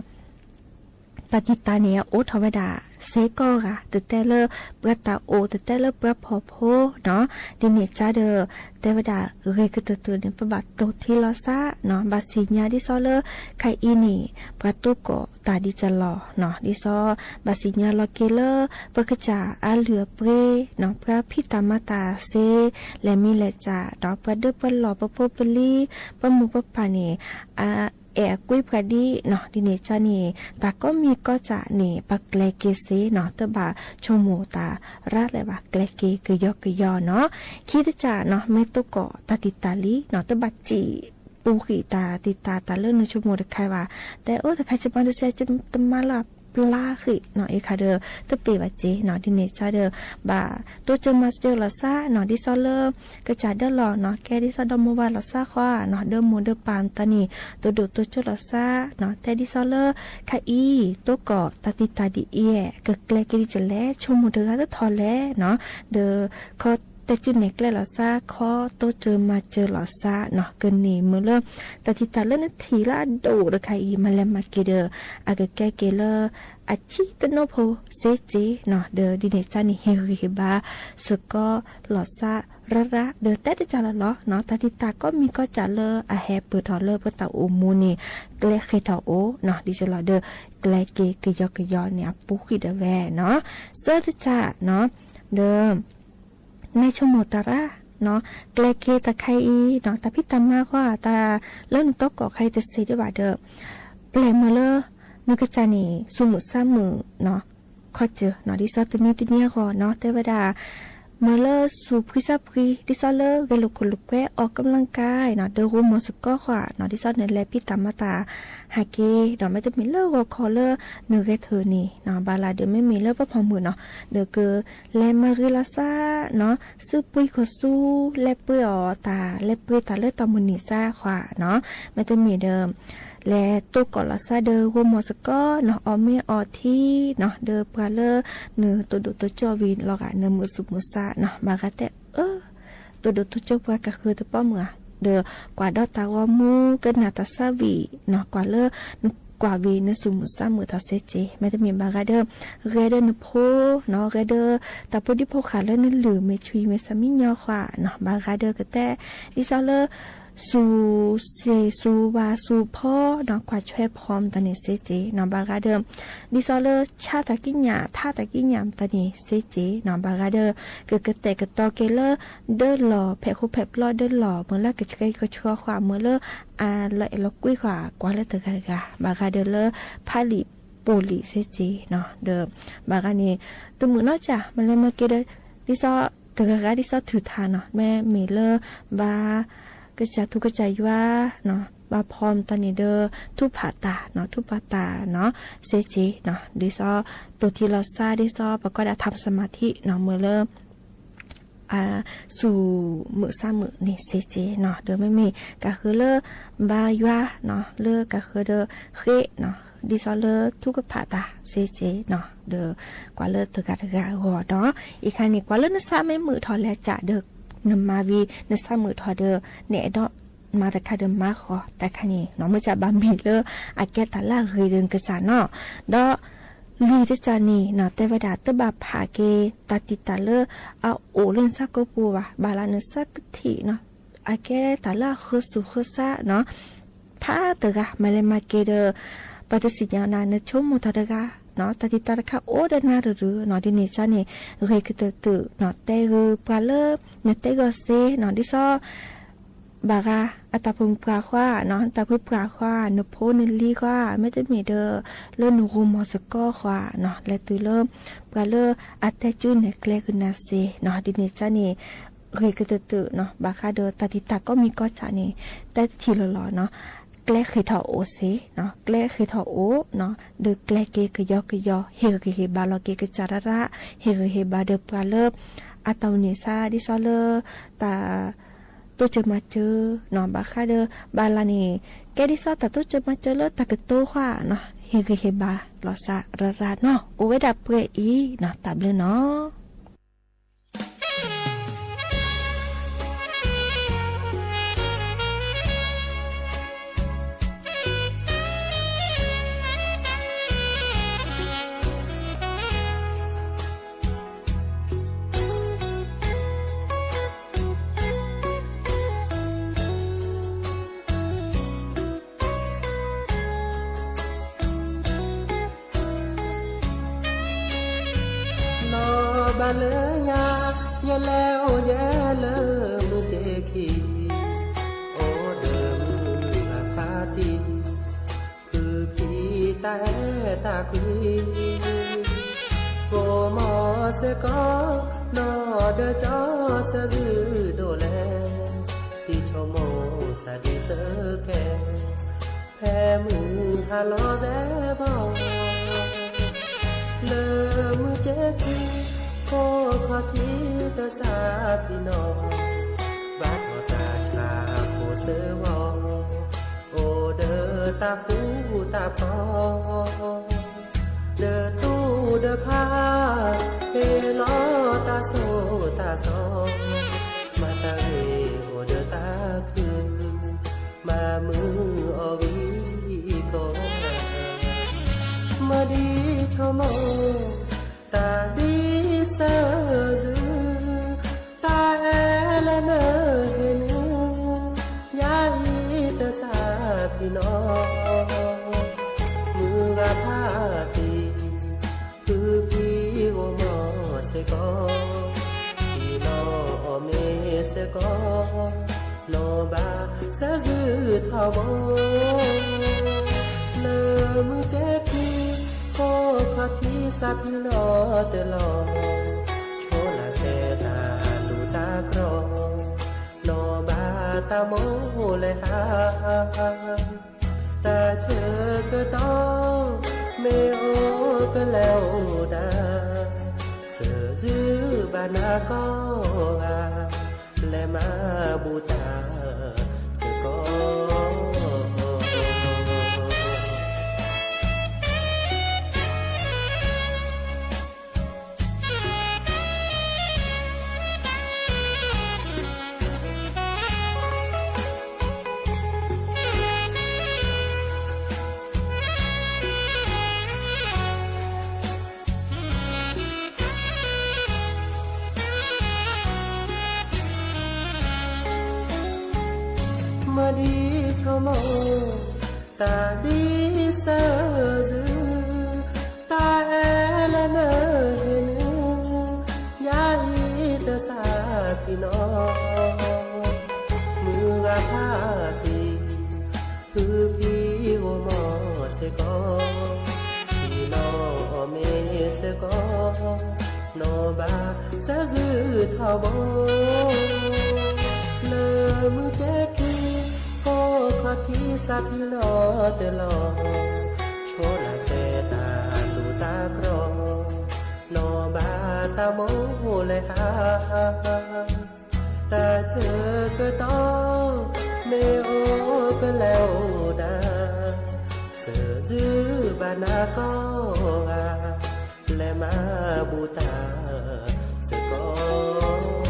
တၢ်တံာ်တာ်န့ၣ် အိးထီၣ်ဝဲဒၣ် စ့ကိးဂၤ, တတဲလၢပှၤတၢ်အိၣ် တတဲလၢပှၤဖှီၣ်ဖိနီၤ, ဒ်န့ၣ်ကဒီး တဲဝဲဒၣ် ဂ့ၤကတၢၢ်တၢၢ်န့ၣ် ပဘၣ်တိၢ်ထံလီၤစါနီၤ, ဘၣ်သ့ၣ်ညါဒ်သိးလၢ ခါအံၤန့ၣ် ပှၤတိကိးတၢ်ဒ်ကလီၤနီၤ, ဒ်သိး ဘၣ်သ့ၣ်ညါလီၤက့ၤလၢ ပကစၢ်အလုၢ်အပှ့ၤနီၤ, ပှၤဖံးတၢ်မၤတၢ်စ့ လဲၤမံလဲၤစၢ်နီၤ, ပှၤဒၢပှၤလီၢ် ပဖိပလံၤ ပမိၢ်ပပၢ်န့ၣ် အအဲၣ်အကွံပှၤဒ်နီၤ, ဒ်န့ၣ်ကန့ၣ် တၢ်ကိးမံၤကိးစၢ်န့ၣ် ပကျဲက့ၤစ့နီၤ, တဘၣ်ဆိကမိၣ်တၢ်ရၣ်လၢၤဘၣ်, ကျဲက့ၤကယီကယီနီၤ, ခံတစၢ်နီၤ, မ့ၢ်တိကိးတၢ်တံာ်တာ်လံနီၤ, တဘၣ်စံးပူၤဃံးတၢ်တံာ်တာ်တၢ်လၢနဆိကမိၣ်တခါဘၣ်, တဲအိၣ်တခါစ့ၢ်မၤတစဲး တမၤလၢပျၢ်ဃံးနီၤ, အံၤခါဒီး တပ့ၤဘၣ်စ့နီၤ, ဒ်န့ၣ်ကဒီး ဘၣ်တိစၢၤမၤစၢၤလီၤစါနီၤ, ဒ်သိးလၢ ကစၢ်ဒၢလီၢ်နီၤ, ကဲဒ်သိးဒီးမိၢ်ဝၤလီၤစါဃီနီၤ, ဒီးမိၢ်ဒီးပၢ်တၢ်န့ၣ် တိၢ်ဒိၣ်တိစၢၤလီၤစါနီၤ, တဲဒ်သိးလၢ ခါအံၤ တိကိးတၢ်တံာ်တာ်ဒ်အံၤ ကကျဲက့ၤဒ်လဲၣ်, ဆိကမိၣ်တဂၤတထီၣ်လဲၣ်နီၤ, ဒီးခီတဲစုနဲၣ်ကျဲလီၤစါ, ခီတိစၢၤမၤစၢၤလီၤစါနီၤ, ကန့ၢ်မုာ်လၢ တၢ်တံာ်တာ်လၢနထံၣ်လၢအဒိၣ်တခါအံၤ မၤလဲၤမၤက့ၤဒီး အကကဲက့ၤလၢ အဆံတနိဖိစ့စ့နီၤ, ဒီးဒ်န့ၣ်ကန့ၣ် ဟ့ၣ်ဂံၢ်ဟ့ၣ်ဘါ စ့ၢ်ကီးလီၤစါရၣ်ရၣ်, ဒီးတဲတစၢ်လီၤလီၤနီၤ, တၢ်တံာ်တာ်ကိးမံၤကိးစၢ်လၢအဟဲပၢၢ်ထီၣ်လၢပတၢ်အိၣ်မူန့ၣ် ကျဲဃ့ၢ်ထီၣ်အိၣ်နီၤ, ဒ်သိးလီၤဒီး ကျဲက့ၤကယီကယီန့ၣ် အပူၤဃံးဒၣ်ဝဲနီၤ, သၢတစၢ်နီၤ, ဒီး မ့ၢ်ဆိကမိၣ်တၢ်ရၣ်နီၤ, ကျဲက့ၤတၢ်ခါအံၤနီၤ, တၢ်ဖံးတၢ်မၤဃီ တၢ်လၢနတိကိးခါအံၤတစ့းဒံးဘၣ်ဒီး ပျဲၢ်မုာ်လၢ နကစၢ်န့ၣ် သူၣ်မုာ်သးမုာ်နီၤ, ခီစၢၤနီၤ, ဒ်သိးတနံၤတနံၤအဂီၢ်နီၤ, တဲဝဲဒၣ် မုာ်လၢသူၣ်ဖှံသးဖှံ ဒ်သိးလၢဂဲၤလိာ်ခိၣ်လိာ်ကွဲ အီၣ်ကမျၢၢ်ကါနီၤ, ဒီးဂိၢ်မီၢ်စ့ၢ်ကီးဃီနီၤ, ဒ်သိးနလဲၤဖံးတၢ်မၤတၢ်ဟးက့ၤနီၤ, မ့တမ့ၢ်လၢဂီၤခီလၢနဂဲၤထၢၣ်န့ၣ်နီၤ, ဘၣ်လၢဒီးမ့မ့ၢ်လၢပဖီၣ်မုၢ်နီၤ, ဒီးက လဲၤမၤဂ့ၤလီၤစါနီၤ, စုပှ့ၤကီၢ်ဆူ လဲၤပှ့ၤအီၣ်တၢ် လဲၤပှ့ၤတၢ်လၢတၢ်မုၢ်နံၤစါဃီနီၤ, မ့တမ့ၢ်ဒီး လဲၤတိကိးလီၤစါဒီးဂိၢ်မီၢ်စ့ၢ်ကီးနီၤ, အီၣ်မ့ၤအီထံနီၤ, ဒီးပှၤလၢနတိၢ်ဒိၣ်တိစၢၤဝံၤလီၤဂာ် နမုာ်သူၣ်မုာ်သးနီၤ, ဘၣ်ဂၤတဲအၢ တိၢ်ဒိၣ်တိစၢၤပှၤကၢ်ဃၢၤတပီမုၢ်ဧါ, ဒီးကွၢ်ဒီးတၢ်ဂီၤမူ ကနၣ်တၢ်သးဝံၣ်နီၤ, ကွၢ်လၢနကွၢ်ဝံၤ နသူၣ်မုာ်သးမုာ်ထီၣ်စ့စ့, မ့တမ့ၢ်ဘၣ်ဂၤဒီး ဂဲၤဒီးနဖိနီၤ, ဂဲၤဒီးတၢ်ဖိဒံဖိဃာ်လၢနလုၢ်မ့ၢ်ဆွံမ့ၢ်ဆၣ်မံညီဃီနီၤ, ဘၣ်ဂၤဒီးကတဲ ဒ်သိးလၢ သူၣ်စ့ၣ်သူၣ်ဝါသူၣ်ဖီနီၤ, ကွၢ်ဆွဲဖီမတၤန့ၣ်စ့စ့နီၤ, ဘၣ်ဂၤဒီး ဒ်သိးလၢဆါတၢ်ကံးညာ် ထါတၢ်ကံးညာ်မတၤန့ၣ်စ့စ့နီၤ, ဘၣ်ဂၤဒီး ကကတဲာ်ကတီၤက့ၤလၢ ဒၢလီၢ်ဖဲးဃိဖဲးပျီဒၢလီၢ် မုာ်လၢကဆှဲကဆှီဃီ မုာ်လၢ အလီၤအဲၣ်လီၤကွံဃီ ကွၢ်လၢတဂၤတဂၤ, ဘၣ်ဂၤဒီးလၢ ဖးလံာ်ပိာ်လံာ်စ့စ့နီၤ, ဒီး ဘၣ်ဂၤန့ၣ် တမုာ်နီတစၢ် မ့ၢ်လဲၤမၤက့ၤဒီး ဒ်သိး တဂၤဂၤဒ်သိးထုးထါနီၤ, မ့မ့ၢ်လၢ ဘၣ် ကစၢ်ထူကစၢ်ယွၤနီၤ, ဘၣ်ဖီမတၤန့ၣ်ဒီး ထူးဖးတၢ်နီၤ, ထူးဖးတၢ်နီၤ, စ့စ့နီၤ, ဒ်သိး တိၢ်ထံလီၤစါ ဒ်သိး ပကိးဒၣ် ทำสมาธิနီၤ, မုာ်လၢ အ သူၣ်မုာ်သးမုာ်န့ၣ်စ့စ့နီၤ, ဒီးမ့မ့ၢ်ကၢ်ဃၢၤလၢ ဘါယွၤနီၤ, လၢကၢ်ဃၢၤဒီး ဃ့နီၤ, ဒ်သိးလၢထူကဖးတၢ်စ့စ့နီၤ, ဒီးကွၢ်လၢတဂၤတဂၤအဂီၢ်နီၤ, အံၤခါန့ၣ် ကွၢ်လၢနဆၢမ့ၢ်မုာ်ထီၣ်လဲၤစးဒီး နမၤဝံၤ နဆၢမုာ်ထီၣ်ဒီး နအဲၣ်ဒိးမၤတခါဒီးမၤဃီၤတခါန့ၣ်နီၤ, မ့ၢ်စးဘၣ်မ့ၢ်လၢအကဲတၢ်လၢအဂ့ၤဒီးနကစၢ်နီၤ, ဒီးလွံၢ်တစၢ်န့ၣ်နီၤ တဲဝဲဒၣ်တဘၣ်ဖးက့ၤတၢ်တံာ်တာ်လၢအအိၣ်လၢနဆၢကိာ်ပူၤဘၣ်, ဘၣ်လၢနဆၢကထံၣ်နီၤ, အကဲတၢ်လၢအဃၢၤဆူၣ်ဃၢၤဆါနီၤ, ဖးတဂၤမၤလဲၤမၤက့ၤဒီး ပှၤတသ့ၣ်ညါနၤ နဆိကမိၣ်တၢ်တဂၤနီၤ, တၢ်တံာ်တာ်တခါအိၣ်ဒီးနၤတရူးနီၤ, ဒ်န့ၣ်အသိးန့ၣ် ဂ့ၤကတၢၢ်တၢၢ်နီၤ တဲဂ့ၤပှၤလၢ နတဲဂီၤစ့နီၤ, ဒ်သိး ဘၣ်ဂၤအတၢ်ဖိမုၣ်ပှၢ်ဃီနီၤ, တၢ်ဖုပှၢ်ဃီ, နဖိနလံၤဃီ, မ့တမ့ၢ်ဒီး လၢနဂိၢ်မီၢ်စ့ၢ်ကီးဃီနီၤ, လဲၤတုၤလၢ ပှၤလၢအတဲကၠူနဲၣ်ကျဲကနၣ်စ့နီၤ, ဒ်န့ၣ်အသိးန့ၣ် ဂ့ၤကတၢၢ်တၢၢ်နီၤ, ဘၣ်ဃးဒီးတၢ်တံာ်တာ်ကိးမံၤကိးစ့ၢ်န့ၣ် တဲတထံၣ်လီၤလီၤနီၤ, ကျဲဃ့ၢ်ထီၣ်အိၣ်စ့နီၤ, ကျဲဃ့ၢ်ထီၣ်အိၣ်နီၤ, ဒီးကျဲက့ၤကယီကယီ, ဟ့ၣ်ဂံၢ်ဟ့ၣ်ဘါလီၤက့ၤကစၢ်ရၣ်ရၣ်, ဟ့ၣ်ဂံၢ်ဟ့ၣ်ဘါဒီးပှၤလၢ အတၢ်အိၣ်န့ၣ်ဆါ ဒ်သိးလၢ တၢ် တိစၢၤမၤစၢၤနီၤ, ဘၣ်ဃးဒီးဘၣ်လၢန့ၣ် ကဲဒ်သိးတၢ်တိစၢၤမၤစၢၤလၢတၢ်ကတိၤဃီနီၤ, ဟ့ၣ်ဂံၢ်ဟ့ၣ်ဘါလီၤစၢ်ရၣ်ရၣ်နီၤ, အိၣ်ဝဲဒၣ်ပှဲၤအံၤနီၤ, တၢ်ဘျုးနီၤ. နီၢ်ဘၣ်လၢညါ ယလဲၤအိၣ်ယဲလၢမုၢ်က့ခံ, အိၣ်ဒီးမုၢ်ဂၤဖးတံၢ်, ဖုဖံတၢ်အဲၣ်တၢ်ကွံ, ကိးမီၤစ့ၢ်ကီး နီၢ်ဒီးကၠီဆၢဇုဒိၣ်လဲၣ်, တံၤဆိကမိၣ်စၢ်ဒံးစၢကဲ, ဖဲမုၢ်ဟါလီၤသဲဘီ လၢမုၢ်က့ခံ, ခိၣ်ခီၣ်ထံးတစးဖံးနီၣ်, ဘၣ်ထီၣ်တၢ်ဆါဖိစၢဝီ, အိၣ်ဒီးတၢ်ဃူတၢ်ဖိး, ဒီးတူၢ်ဒီးဖး, ဟ့ၣ်လီၤတၢ်ဆိၣ်တၢ်ဆီ, မၤတၢ်ဂ့ၤအိၣ်ဒီးတၢ်ခု, မၤမုာ်အီၤဂံၢ်ကီ, မ့ၢ်ဒ်ဆိကမိၣ် တၢ်ဒ်ဆၢၣ်စု, တၢ်အဲၣ်လၢနဟ့ၣ်န့ၣ်, ယၤအံၤတစးဖံးနီၣ်, မုၢ်ဂၤဖးတံၢ်, ဖုဖံဂီၤမီၤစ့ၢ်ကီး, ဆံးနီၣ်အီၣ်မ့ၤစ့ၢ်ကီး, နီၢ်ဘၣ်စၢ်စုထီဘိ, လၢမုၢ်က့ခံ, ခိၣ်ခီၣ်ထံးစးဖံးလီၤတလီၤ, ဆိလၢစဲတၢ်လူၢ်တၢ်ကြီ, နီၢ်ဘၣ်တၢ်မိၣ်လဲၤဟါ, တၢ်ဆၢကတီၢ်, မ့ၢ်အိၣ်ကလဲၤအိၣ်ဒၣ်, စၢၣ်စုဘၣ်နၤကီဂၤ, လဲၤမၤဘူၣ်တၢ်စ့ၢ်ကီး မ့ၢ်ဒ်ဆိကမိၣ်, တၢ်ဒ်ဆၢၣ်စု, တၢ်အဲၣ်လၢနဟ့ၣ်န့ၣ်, ယၤအံၤတစးဖံးနီၣ်, မုၢ်ဂၤဖးတံၢ်, ဖုဖံဂီၤမီၤစ့ၢ်ကီး, ဆံးနီၣ်အီၣ်မ့ၤစ့ၢ်ကီး, နီၢ်ဘၣ်စၢ်စုထီဘိ, လၢမုၢ်က့ခံ, ခိၣ်ခီၣ်ထံးစးဖံးလီၤတလီၤ, ဆိလၢစဲတၢ်လူၢ်တၢ်ကြီ, နီၢ်ဘၣ်တၢ်မိၣ်လဲၤဟါ တၢ်ဆၢကတီၢ်, မ့ၢ်အိၣ်ကလဲၤအိၣ်ဒၣ်, စၢၣ်စု နၤကီဧါ, လဲၤမၤဘူၣ်တၢ်စ့ၢ်ကီး.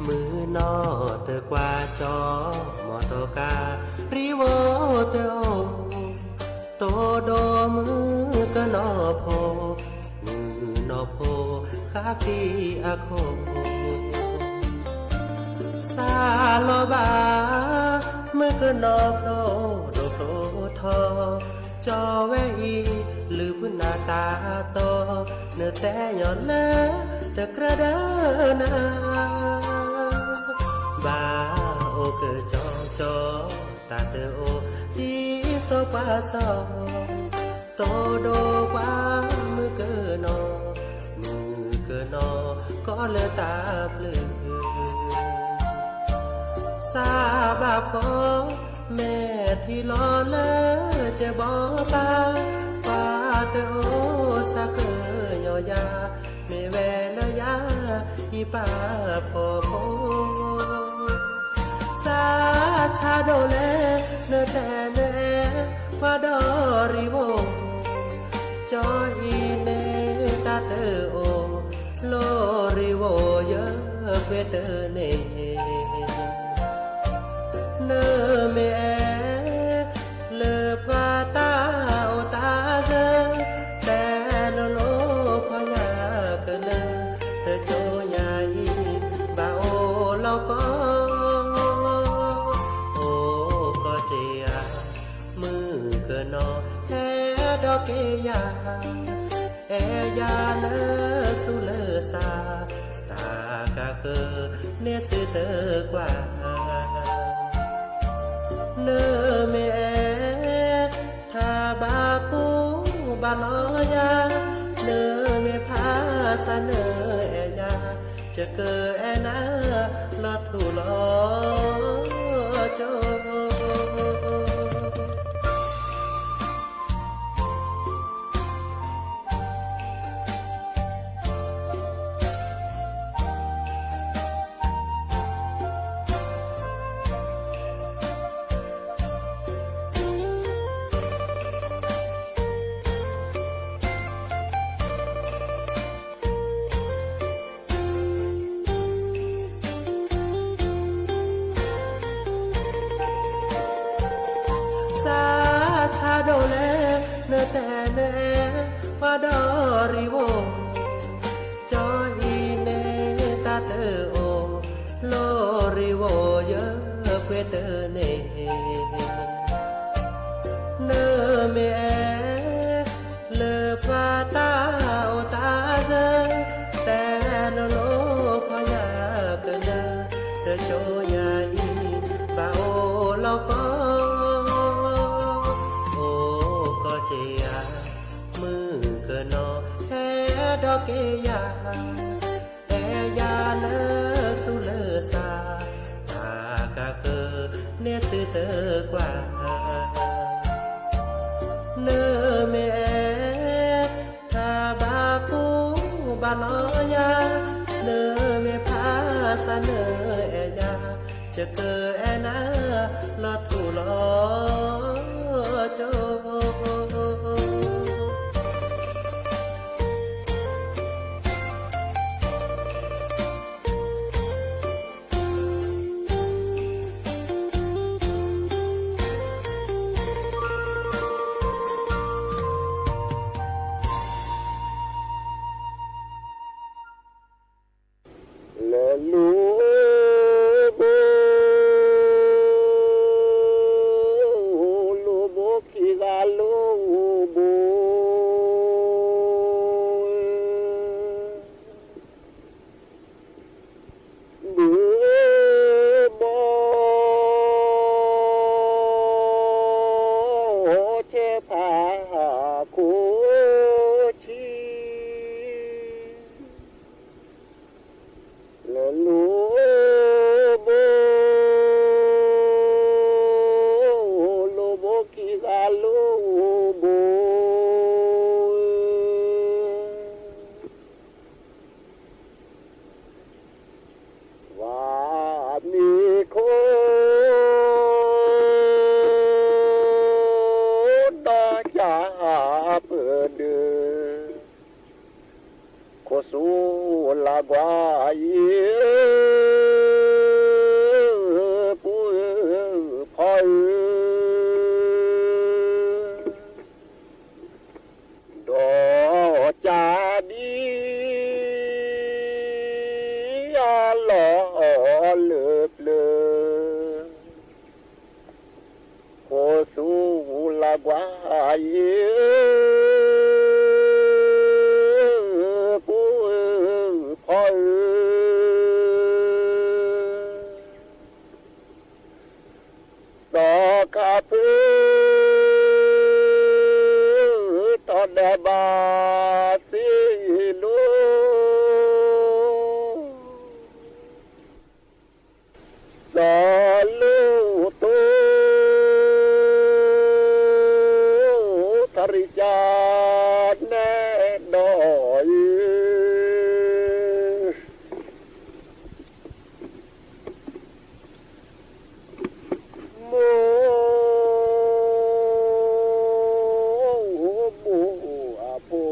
မုၢ်နီၢ်တကွၢ်ကၠီ, မီၢ်တကါ, ရံဝိတအိၣ်, တိဒိမုၣ်ကနီၤဖိ, မုၢ်နီၢ်ဖိဃါဃံအခိၣ်, စးလီၤဘၣ် မုၣ်ကနီၤဖျိဒိၣ်ဖျိထီ, ကၠီဝဲအံၤ လုၢ်ဖုနၤတၢ်တီ, နတဲညီလၢတကြၢးဒီးနၤ, ဘၣ်အိၣ်ကၠီကၠီ, တၢ်တအိၣ်ဒ်စီၤပၤစီၤ, တိဒိပှၤမုၣ်ကနီၤ, မုၣ်ကနီၤကီလၢတၢ်ပျုၢ် စးဘၣ်ဖီ, မဲာ်ထံလီၤလၢကဘီပၤ, ပှၤတအိၣ်စးကညီၤယၤ, မ့ၢ်ဝဲလၢယၤအံၤပာ်ဖှိၣ်ဖိ, စးဆါဒိၣ်လဲၣ် နတဲနအဲၣ်ပှၤဒီးရံဝိ, ကၠီအံၤန့ၣ်တၢ်တအိၣ်, လီၤရံဝိယပှ့ၤတန့ၢ် နမ့ၢ်အဲၣ် လၢပှၤတၢ်အိၣ်တၢ်စၢၤ, တဲလိၤလိၤဖီညါကလၢာ်, တကၠိညါအံၤ ဘၣ်အိၣ်လီၤဃီ, အိၣ်ကီၢ်က့ၤယၤ, မုၣ်ကနီၤဟဲဒီးက့ၤယၤ, အဲၣ်ယၤလၢဆူးလၢစၢ်, တၢ်ကးဃၢၤန့ၣ်စုတကွၢ် နမ့ၢ်အဲၣ် ထါဘၣ်ကူဘၣ်လီၤယၤ, နမ့ၢ်ဖးစၢ်နအဲၣ်ယၤ, ယကအဲၣ်နၤလီၤထူလီၤကၠိ စးဆါဒိၣ်လဲၣ် နတဲနအဲၣ်ပှၤဒီးရံဝိ, ကၠီအံၤန့ၣ်တၢ်တအိၣ်, လီၤရံဝိယပှ့ၤတန့ၢ် နမ့ၢ်အဲၣ် လၢပှၤတၢ်အိၣ်တၢ်စၢၤ, တဲလိၤလိၤဖီညါကလၢာ်, တကၠိညါအံၤ ဘၣ်အိၣ်လီၤဃီ, အိၣ်ကီၢ်က့ၤယၤ, မုၣ်ကနီၤဟဲဒီးက့ၤယၤ, အဲၣ်ယၤလၢဆူးလၢစၢ်, တၢ်ကးဃၢၤန့ၣ်စုတကွၢ် နမ့ၢ်အဲၣ် ထါဘၣ်ကူဘၣ်လီၤယၤ, နမ့ၢ်ဖးစၢ်နအဲၣ်ယၤ, ယကအဲၣ်နၤလီၤထူလီၤကၠိ လဲၤလူၤဘိ ကွၢ်အံၤ ပုၢ်ဧၢ ဖီဧၢ, ဒီးကးဒံအလီၢ်လၢပျၢၤ, ခိၣ်သူလၢကွၢ်အံၤ ပုၢ်ဧၢ ဖီဧၢ, သီခါဖု ထီၣ်ဒဲးဘးသ့ၣ်လိၤ, သီလိၣ်သိ ထရံကၠါနဲဒီးအံၤ မိၢ်ဘိၣ်အဖိ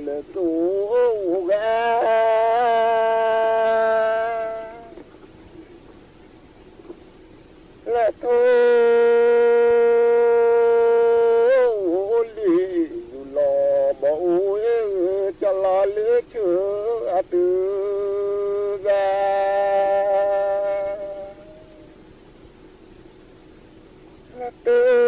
လၢသိဂၤ လၢသိလံၤယူၢ်လီၤဘီအိၣ် ကလီၤလၢဆၢအတုၤဂၤ လၢတၢ် လီၤကီ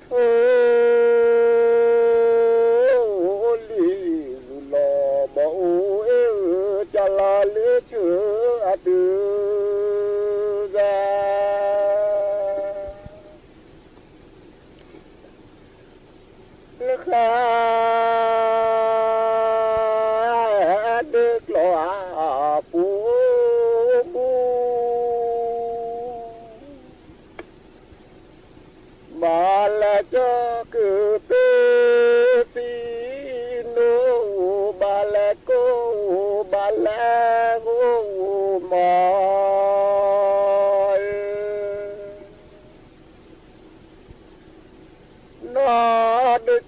ၢ်လီၤဂီၤပှၤဝဲ သိလံၤယူၢ်လီၤဘီအိၣ် ကလီၤလၢဆၢအတုၤဂၤ လၢဃါ ဒၢကျီအပူၤ ဘၣ်လဲၤကၠီကသ့သ့ၣ်နိ ဘၣ်လဲၤကိၢ် ဘၣ်လဲၤဂိၢ်မး နီၢ်ဒုး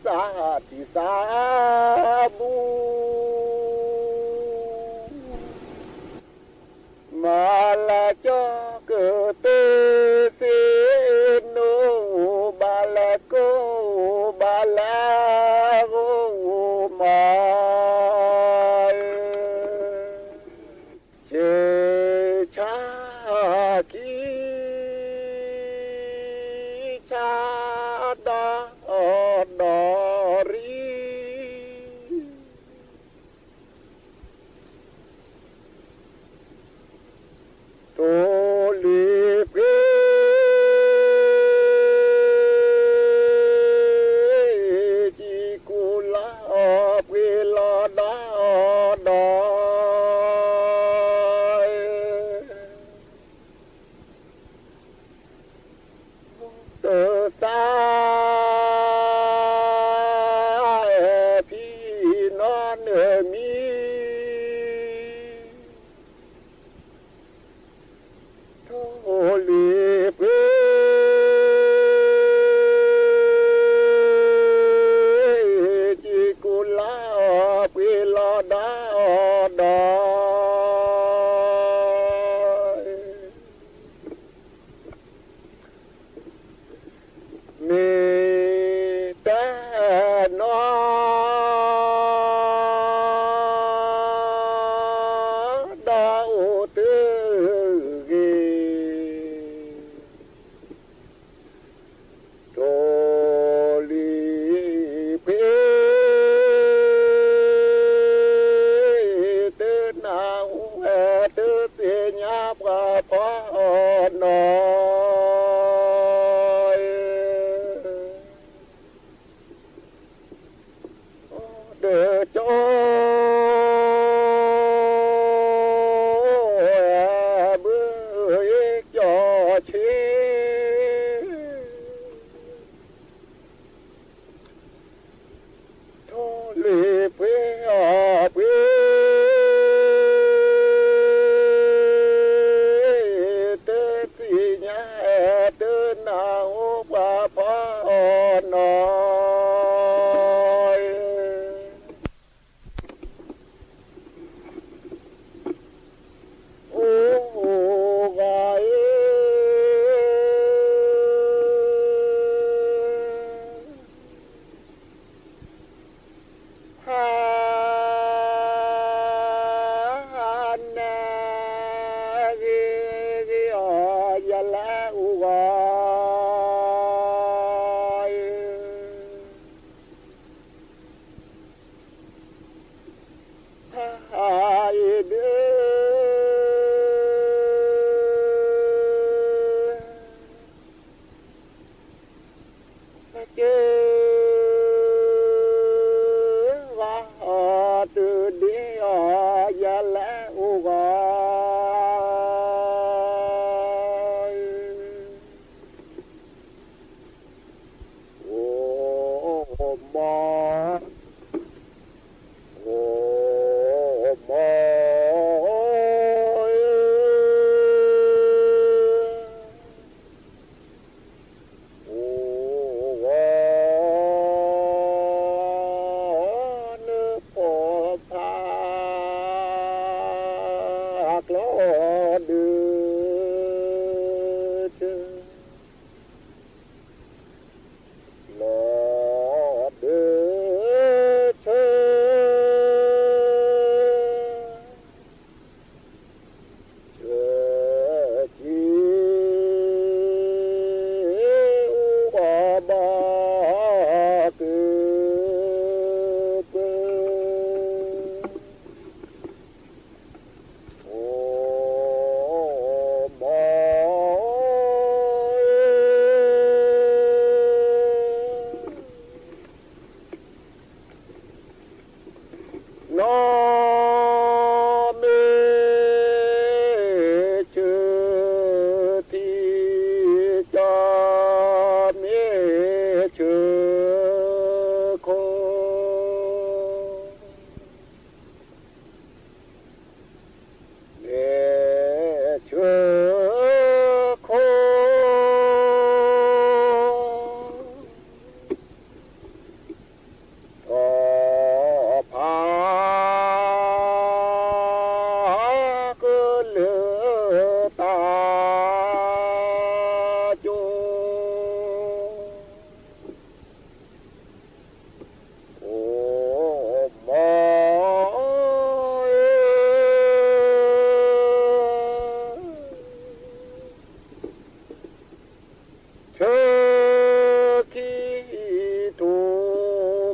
ကၠီ သးတံၢ်သးဘူး မၤလဲၤကၠီကသ့သ့ၣ်နိ ဘၣ်လဲၤကိၢ် ဘၣ်လဲၤဂိၢ်မး ဆၢဆၢခံ ဆၢ ယလဲၤအိၣ်ဂီၤအံၤ, ဟါအံၤဒုး က့ၤဂီၤအီၤတုၤဒ်အီၤ ယလဲၤအိၣ်ဂီၤ အိၣ်မီ, အိၣ်မီ, အိၣ်ဂီၤ နဖိဖးကျီဒုး လီၤဒုးဆၢ ဆၢက့ၤ အိၣ်အီၤဘၣ်ကပၢၤ အိၣ်မီ, နီၢ်မ့ၢ်ဆၢထံကၠီ မ့ၢ်ဆၢခိၣ် မ့ၢ်ဆၢခိၣ် ထီၣ်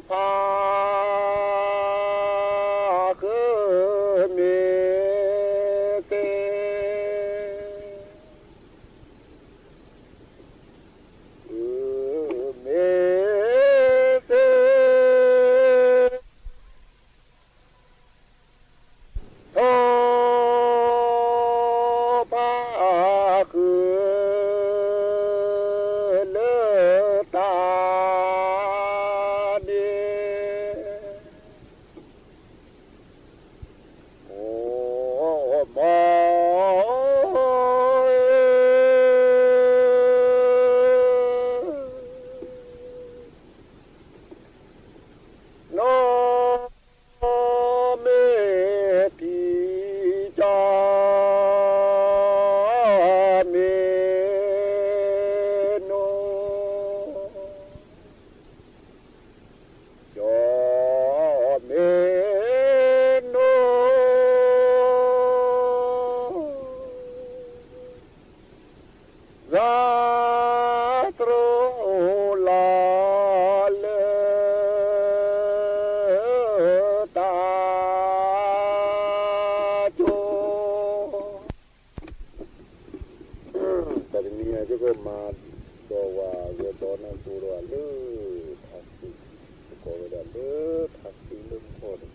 ဖးကလၢတၢ်ကၠိ အိၣ်မီ, ဆၢခံထီၣ်ဖး ဃုမ့ၢ်သ့ မ့ၢ်သ့ ထီၣ်ဖးဃုလၢတၢ်န့ၣ် အိၣ်မီ နီၢ်မ့ၢ်တံၢ်ကၠီ မ့ၢ်နိ ကၠီမ့ၢ်နိ သးတြီလီၤလၢတၢ်ကၠိ တၢ်တနံၤအံၤ ယကမၤဒီးဝဲဂဲၤဘီနၢ်ကိၢ်ဒီးလၢထးစ့, ယကိးဝဲဒၣ်လၢထးစ့လၢကီၢ်န့ၣ်, ထးဒံး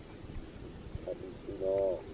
စ့နီၤ